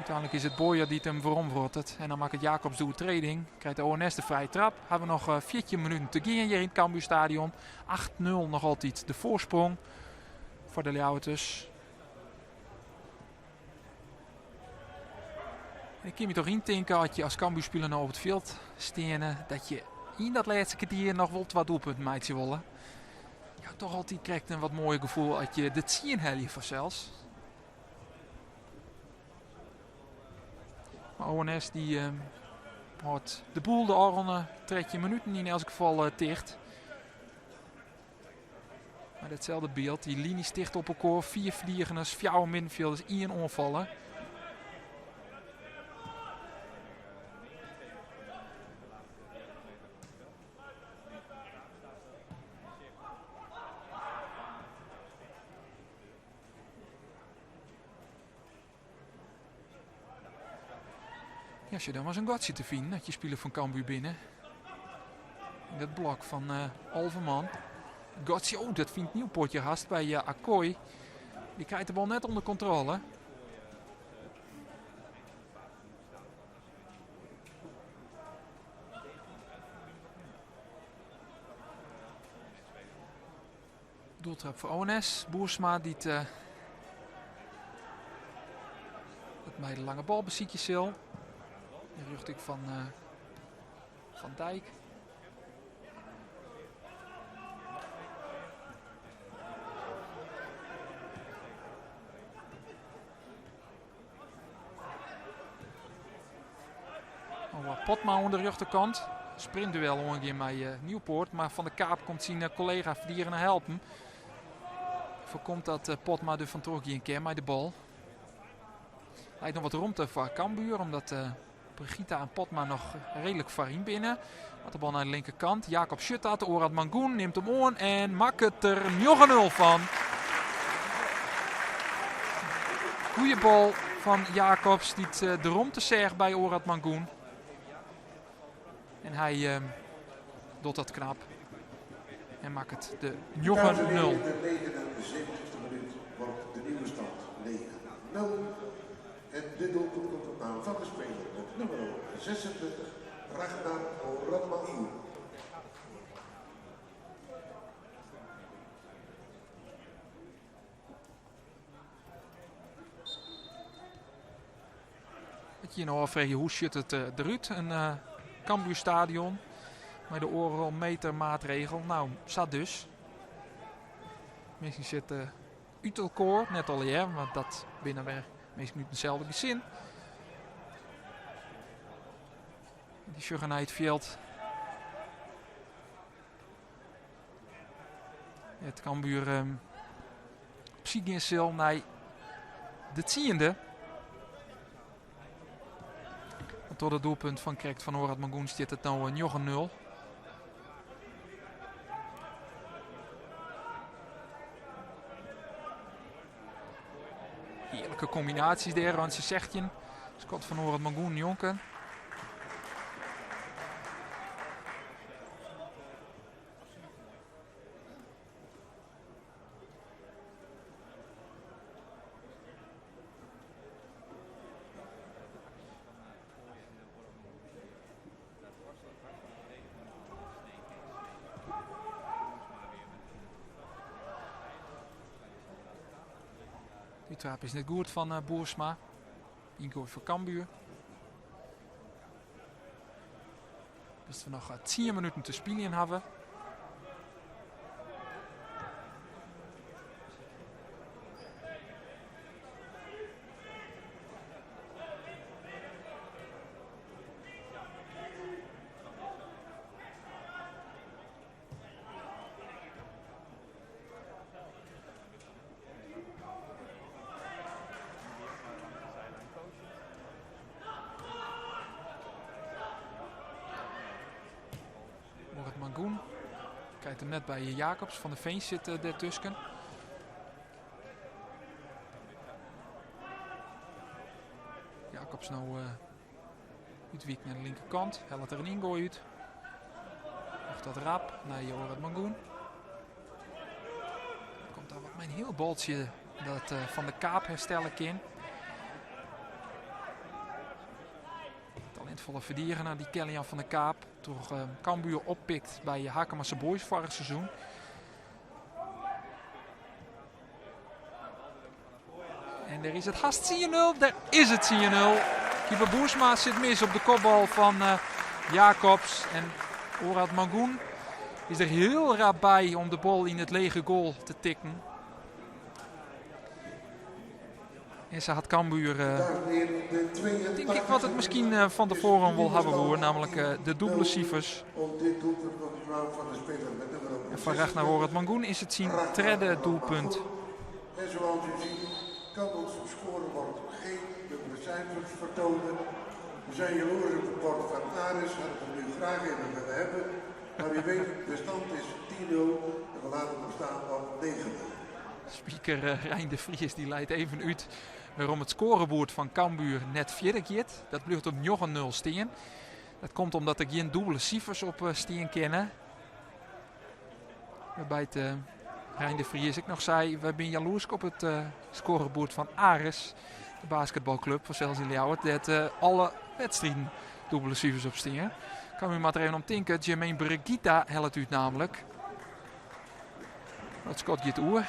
Uteinlik is it Boyer dy't him werom wrottet. En dan makket Jacobs de oertreding. Krijt de ONS de frije trap. Hawwe we noch 14 minuten te gean hjir yn it Cambuurstadion. 8-0 noch altyd de foarsprong foar de Ljouwerters. En ik kin my toch yntinke as je as Cambuurspiler no op it fjild steane, dat je yn dat lêste kertier noch wol twa doelpunten meitsje wolle. Ja, toch altyd krekt in wat moaier gefoel as je de tsien helje fansels. Maar ONS dy hâldt de boel de ôfrûne 13 minuten yn elts gefal ticht. Mar datselde byld, dy linys ticht op elkoar, fiif ferdigeners, fjouwer middenfjilders, ien oanfaller. Ja, sjoch dan mar ris in gatsje te finen as je spiler fan Cambuur binne. Yn dat blok fan 11 man. Gatsje, oh, dat fynt Nieuwpoortje hast by Akkooi. Dy krijt de bal net ûnder kontrôle. Doeltrap foar ONS. Boersma dy't it mei de lange bal besykje sil. Yn rjochting fan Van Dijk. Noah Potma oan de rjochterkant. Sprintduel oangean mei Nieuwpoort, mar Van de Kaap komt syn kollega ferdigener helpen. Foarkomt dat Potma der fan troch gean kin mei de bal. Leit noch wat romte foar Cambuur, omdat Brigitta en Potma noch reedlik foaryn binne. Moat de bal nei de linkerkant. Jacob sjocht dat. Orad Mangoen nimt him oan en makket der 9-0 fan. Goeie bal fan Jacobs dy't de romte seach by Orad Mangoen. En hy docht dat knap en makket de 9-0. In de 79e minuut wordt de nieuwe stand 9-0. En dit doelpunt komt op naam van de speler met nummer 26, Ragnar Oratmangoen. Dat je je nou afvraagt, hoe zit het eruit? Een Cambuurstadion met de oardel meter maatregel. Nou, zat dus. Minsken sitte út elkoar, net allegear, want dat binne wer minsken út itselde gesin. Dy sjogge nei it fjild. It Cambuur op syk gean sil nei de tsiende. Want troch dat doelpunt fan krekt fan Orad Mangoen stiet it no 9-0. Hearlike kombinaasjes dêr, rûntsje 16. Skot fan Orad Mangoen njonken. Die trap is net goed fan Boersma. Yngoai foar Cambuur. Dat we noch 10 minuten te spyljen hawwe. Morat Mangoen krijt him net by Jacobs. Van der Veen sit dêrtusken. Jacobs no útwykt nei de linkerkant. Hellet der in yngoai út. Noch dat rap nei Jorrit Mangoen. Komt daar wat mei in hiel boltsje dat Van de Kaap herstelle kin. Talintfolle ferdigener dy Kellian van de Kaap. Troch Cambuur oppikt by Harkemase Boys foarich seizoen. En der is it hast 10-0. Der is it 10-0. Keeper Boersma sit mis op de kopbal fan Jacobs. En Orad Mangoen is der hiel rap by om de bal yn it lege goal te tikken. En sa hat Cambuur, tink ik, wat it miskien fan tefoaren wol hawwe woe, namelijk de dûbele sifers. En foar Ragnar Orad Mangoen is it syn tredde doelpunt. En zoals u ziet kan ons scorebord geen dubbele cijfers vertonen. We zijn jaloers op het bord van Aris, hadden we het nu graag even willen hebben. Maar u weet, de stand is 10-0 en we laten hem staan op 9-0. Speaker Rein de Vries die leit even út wêrom it scoreboerd fan Cambuur net fierder giet. Dat bliuwt op 9-0 stean. Dat komt omdat der gjin dûbele sifers op stean kinne. Wêrby't Rein de Vries ek noch sei, wy binne jaloersk op it scoreboerd fan Aris, de basketbalklup fansels yn Ljouwert, dêr't alle wedstriden dûbele sifers op stean. Cambuur moat der even om tinke, Jermaine Brigitta hellet út namelijk. Dat skot giet oer.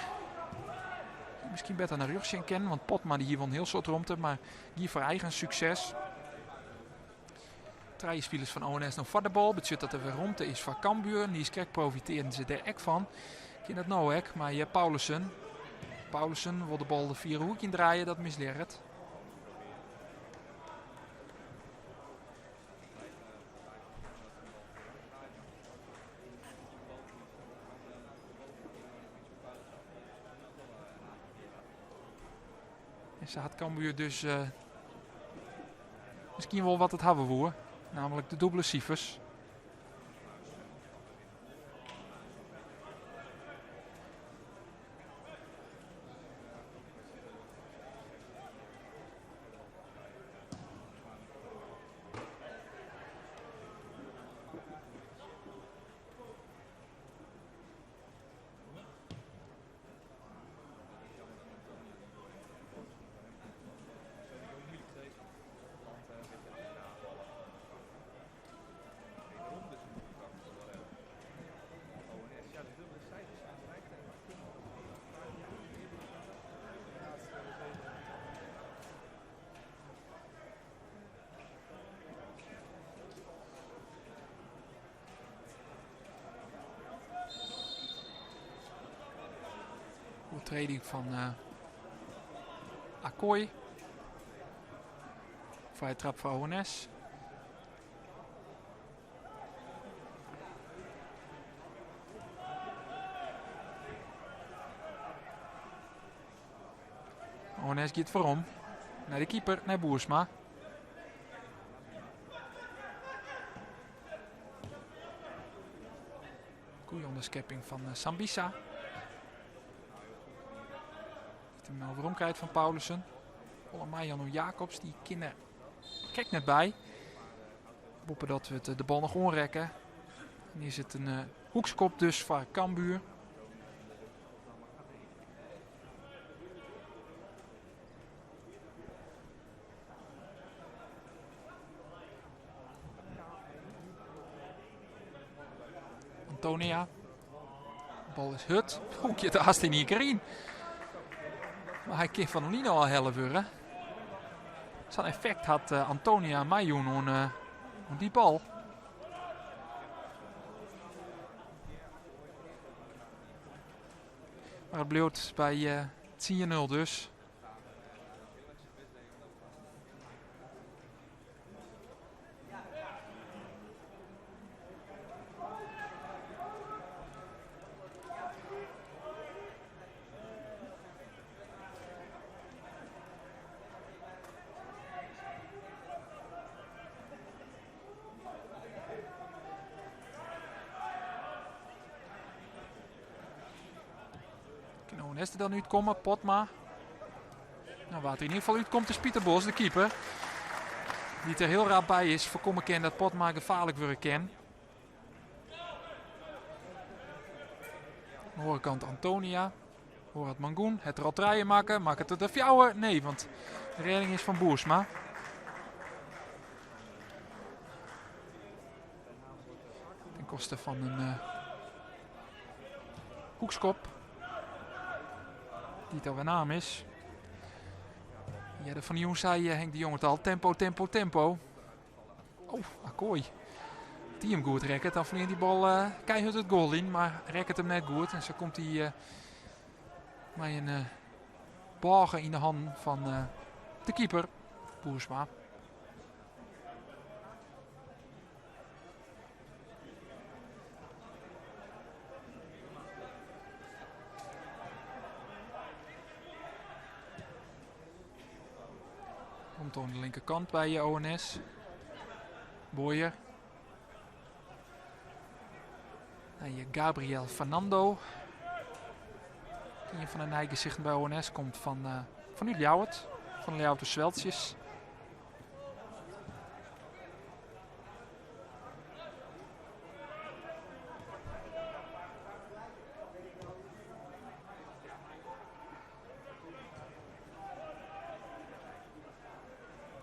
Miskien better nei rjochts sjen kinnen, want Potma die hie wol in hiel soad romte, mar gie foar eigen sukses. Trije spilers fan ONS no foar de bal. Betsjut dat der wer romte is foar Cambuur. Niiskrekt profitearden se dêr ek fan. Kin dat no ek mei Paulussen. Paulussen wol de bal de fiere hoek yn draaie, dat mislearret. En sa hat Cambuur dus miskien wol wat it hawwe woe, namelijk de dûbele sifers. Oertrêding fan Akoy. Frije trap foar ONS. ONS giet foarom nei de keeper, nei Boersma. Goeie ûnderskepping fan eh, Sambisa. Dy't him no werom krijt fan Paulussen. Olamajan Jacobs, dy kin der krekt net by. Boppedat wurdt eh, de bal noch oanrekke. En is it in eh, hoekskop dus foar Cambuur. Antonia. De bal is hurd. Hoe giet de hast yn ien kear yn? Mar hy kin fan de line ôfhelle wurde. Sa'n effekt hat eh, Antonia meijûn oan, eh, oan dy bal. Mar it bliuwt by eh, 10-0 dus. Kin ONS der dan útkomme? Potma. Nou, wa't der yn ieder gefal útkomt is Pieter Bos, de keeper. Dy't der hiel rap by is, foarkomme kin dat Potma gefaarlik wurde kin. Oan de oare kant Antonia. Horat Mangoen hat der al trije makke. Makket it der fjouwer? Nee, want de rêding is fan Boersma. Ten koste fan in uh, hoekskop. Dy't alwer naam is. Earder fan de jûn sei eh, Henk de Jong it al. Tempo, tempo, tempo. Oh, Akoy. As hy him goed rekket, dan fleant dy bal uh, keihurd it goal yn. Mar rekket him net goed. En sa komt hy uh, mei in uh, bôge yn de hannen fan uh, de keeper, Boersma. Komt oan de linkerkant by ONS. Boyer. Nei Gabriel Fernando. Ien fan de nije gesichten by ONS komt fan, uh, fanút Ljouwert. Fan de Ljouwerter Sweltsjes.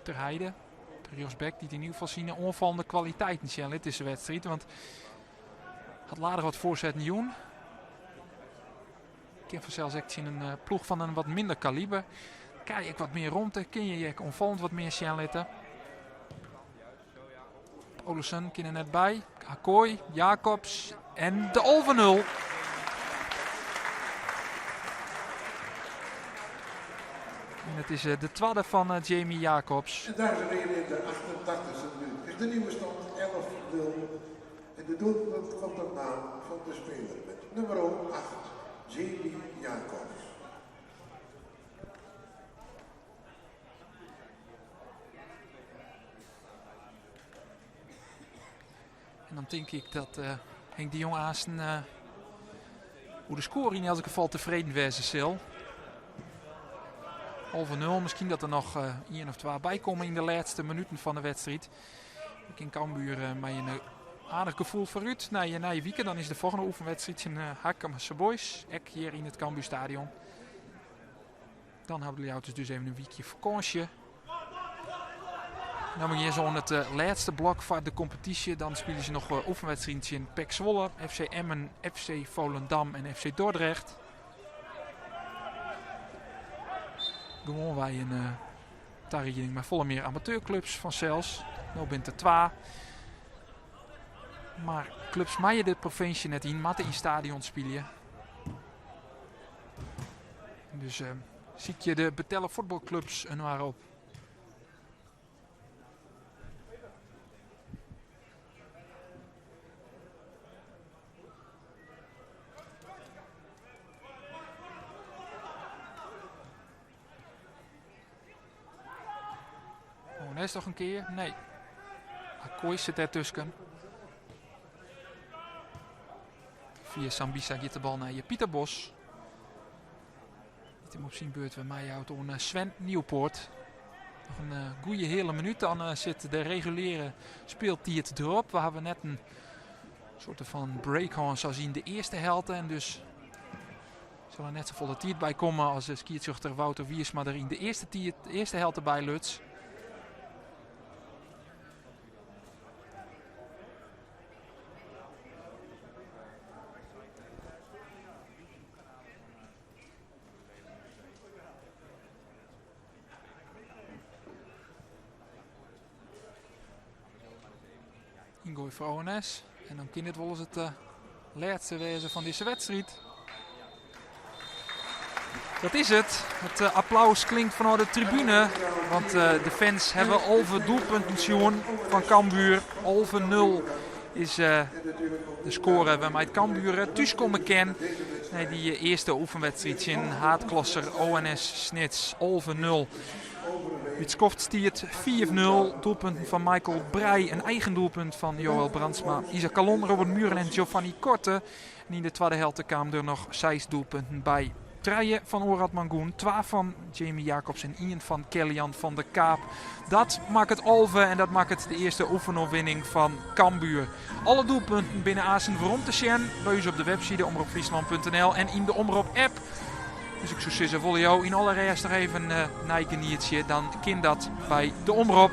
Ter Heide, de rjochtsback, dy't yn ieder gefal syn oanfallende kwaliteiten sjen lit dizze wedstriid. Want hat aardich wat foarsetten jûn. Kin fansels ek tsjin in eh, ploech fan in wat minder kaliber. Krij ek wat mear romte, kin je ek oanfallend wat mear sjen litte. Olesen kin der net by. Akoy, Jacobs en de 11-0. En it is eh, de twadde fan eh, Jamie Jacobs. En dames en heren, in de 88e minuut is de nieuwe stand 11-0. En de doelpunt komt op naam van de speler met nummer 8, Jamie Jacobs. Dan tink ik dat Henk de Jong aansten oer de skoare yn elts gefal tefreden wêze sil. 11-0, miskien dat der noch ien of twa by komme yn de lêste minuten fan de wedstriid. Kin Cambuur mei in aardich gefoel foarút nei nije wike. Dan is de folgjende oefenwedstriid tsjin Harkemase Boys, ek hjir yn it Cambuurstadion. Dan hawwe de Ljouwerters dus even in wykje fakânsje. Dan begjinne se oan it lêste blok foar de kompetysje. Dan spylje se noch oefenwedstriden tsjin PEC Zwolle, FC Emmen, FC Volendam en FC Dordrecht. Gewoanwei in tarieding mei folle mear amateurklups fansels. No binne it der twa. Mar klups meie de provinsje net yn, moatte yn stadion spylje. Dus sykje de betelle fuotbalklups inoar op. ONS noch in kear? Nee. Akoy sit dêrtusken. Fia Sambissa giet de bal nei Pieter Bos. Dy't him op syn beurt wer meijout oan Sven Nieuwpoort. Noch in goede heale minút, dan sit de reguliere speeltiid derop. We hawwe net in soarte fan break hân sa as yn de earste helte. En dus sil der net safolle tiid by komme as de skiedsrjochter Wouter Wiersma der yn de earste, tiid, de earste helte by luts. Yngoai foar ONS. En dan kin dit wolris it lêste wêze fan dizze wedstriid. Dat is it. It applaus klinkt fanôf de tribune. Want de fans hawwe 11 doelpunten sjoen fan Cambuur. 11-0 is de skoare wêrmei't Cambuur thúskomme kin. Nei dy earste oefenwedstriid tsjin haadklasser ONS Snits. 11-0. By it skoft stiet 5-0. Doelpunten fan Michael Breij, in eigen doelpunt fan Joël Brandsma, Isaac Kallon, Robert Mühren en Giovanni Korte. En yn de twadde helte kamen der noch seis doelpunten by. Trije fan Orad Mangoen, twa fan Jamie Jacobs en ien fan Kellyan van der Kaap. Dat makket 11 en dat makket de earste oefenoerwinning fan Cambuur. Alle doelpunten binne aansen werom te sjen by ús op de webside omropfryslan.nl en yn de Omrop app. Dus ik soe sizze, wolle jo yn alle rêst noch even neigenietsje, dan kin dat by de Omrop.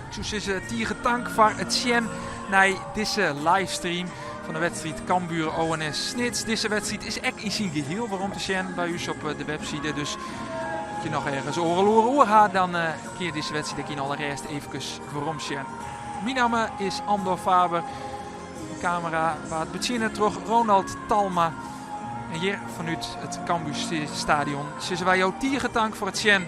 Ik soe sizze, tige tank foar it sjen nei dizze livestream fan de wedstriid Cambuur ONS Snits. Dizze wedstriid is ek yn syn gehiel werom te sjen by ús op de webside. Dus as je noch ergens oare loere oer ha, dan kin je dizze wedstriid ek yn alle rêst eefkes werom sjen. Myn namme is Andor Faber. De kamera waard betsjinne troch Ronald Talma. En hjir fanút it Cambuur Stadion sizze wy jo tige tank foar it sjen.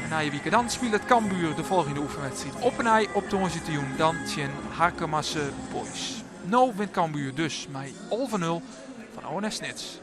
En nije wike dan spilet Cambuur de folgjende oefenwedstriid op 'e nij op tongersdeitejûn dan tsjin Harkemase Boys. No wint Cambuur dus mei 11-0 fan ONS Snits.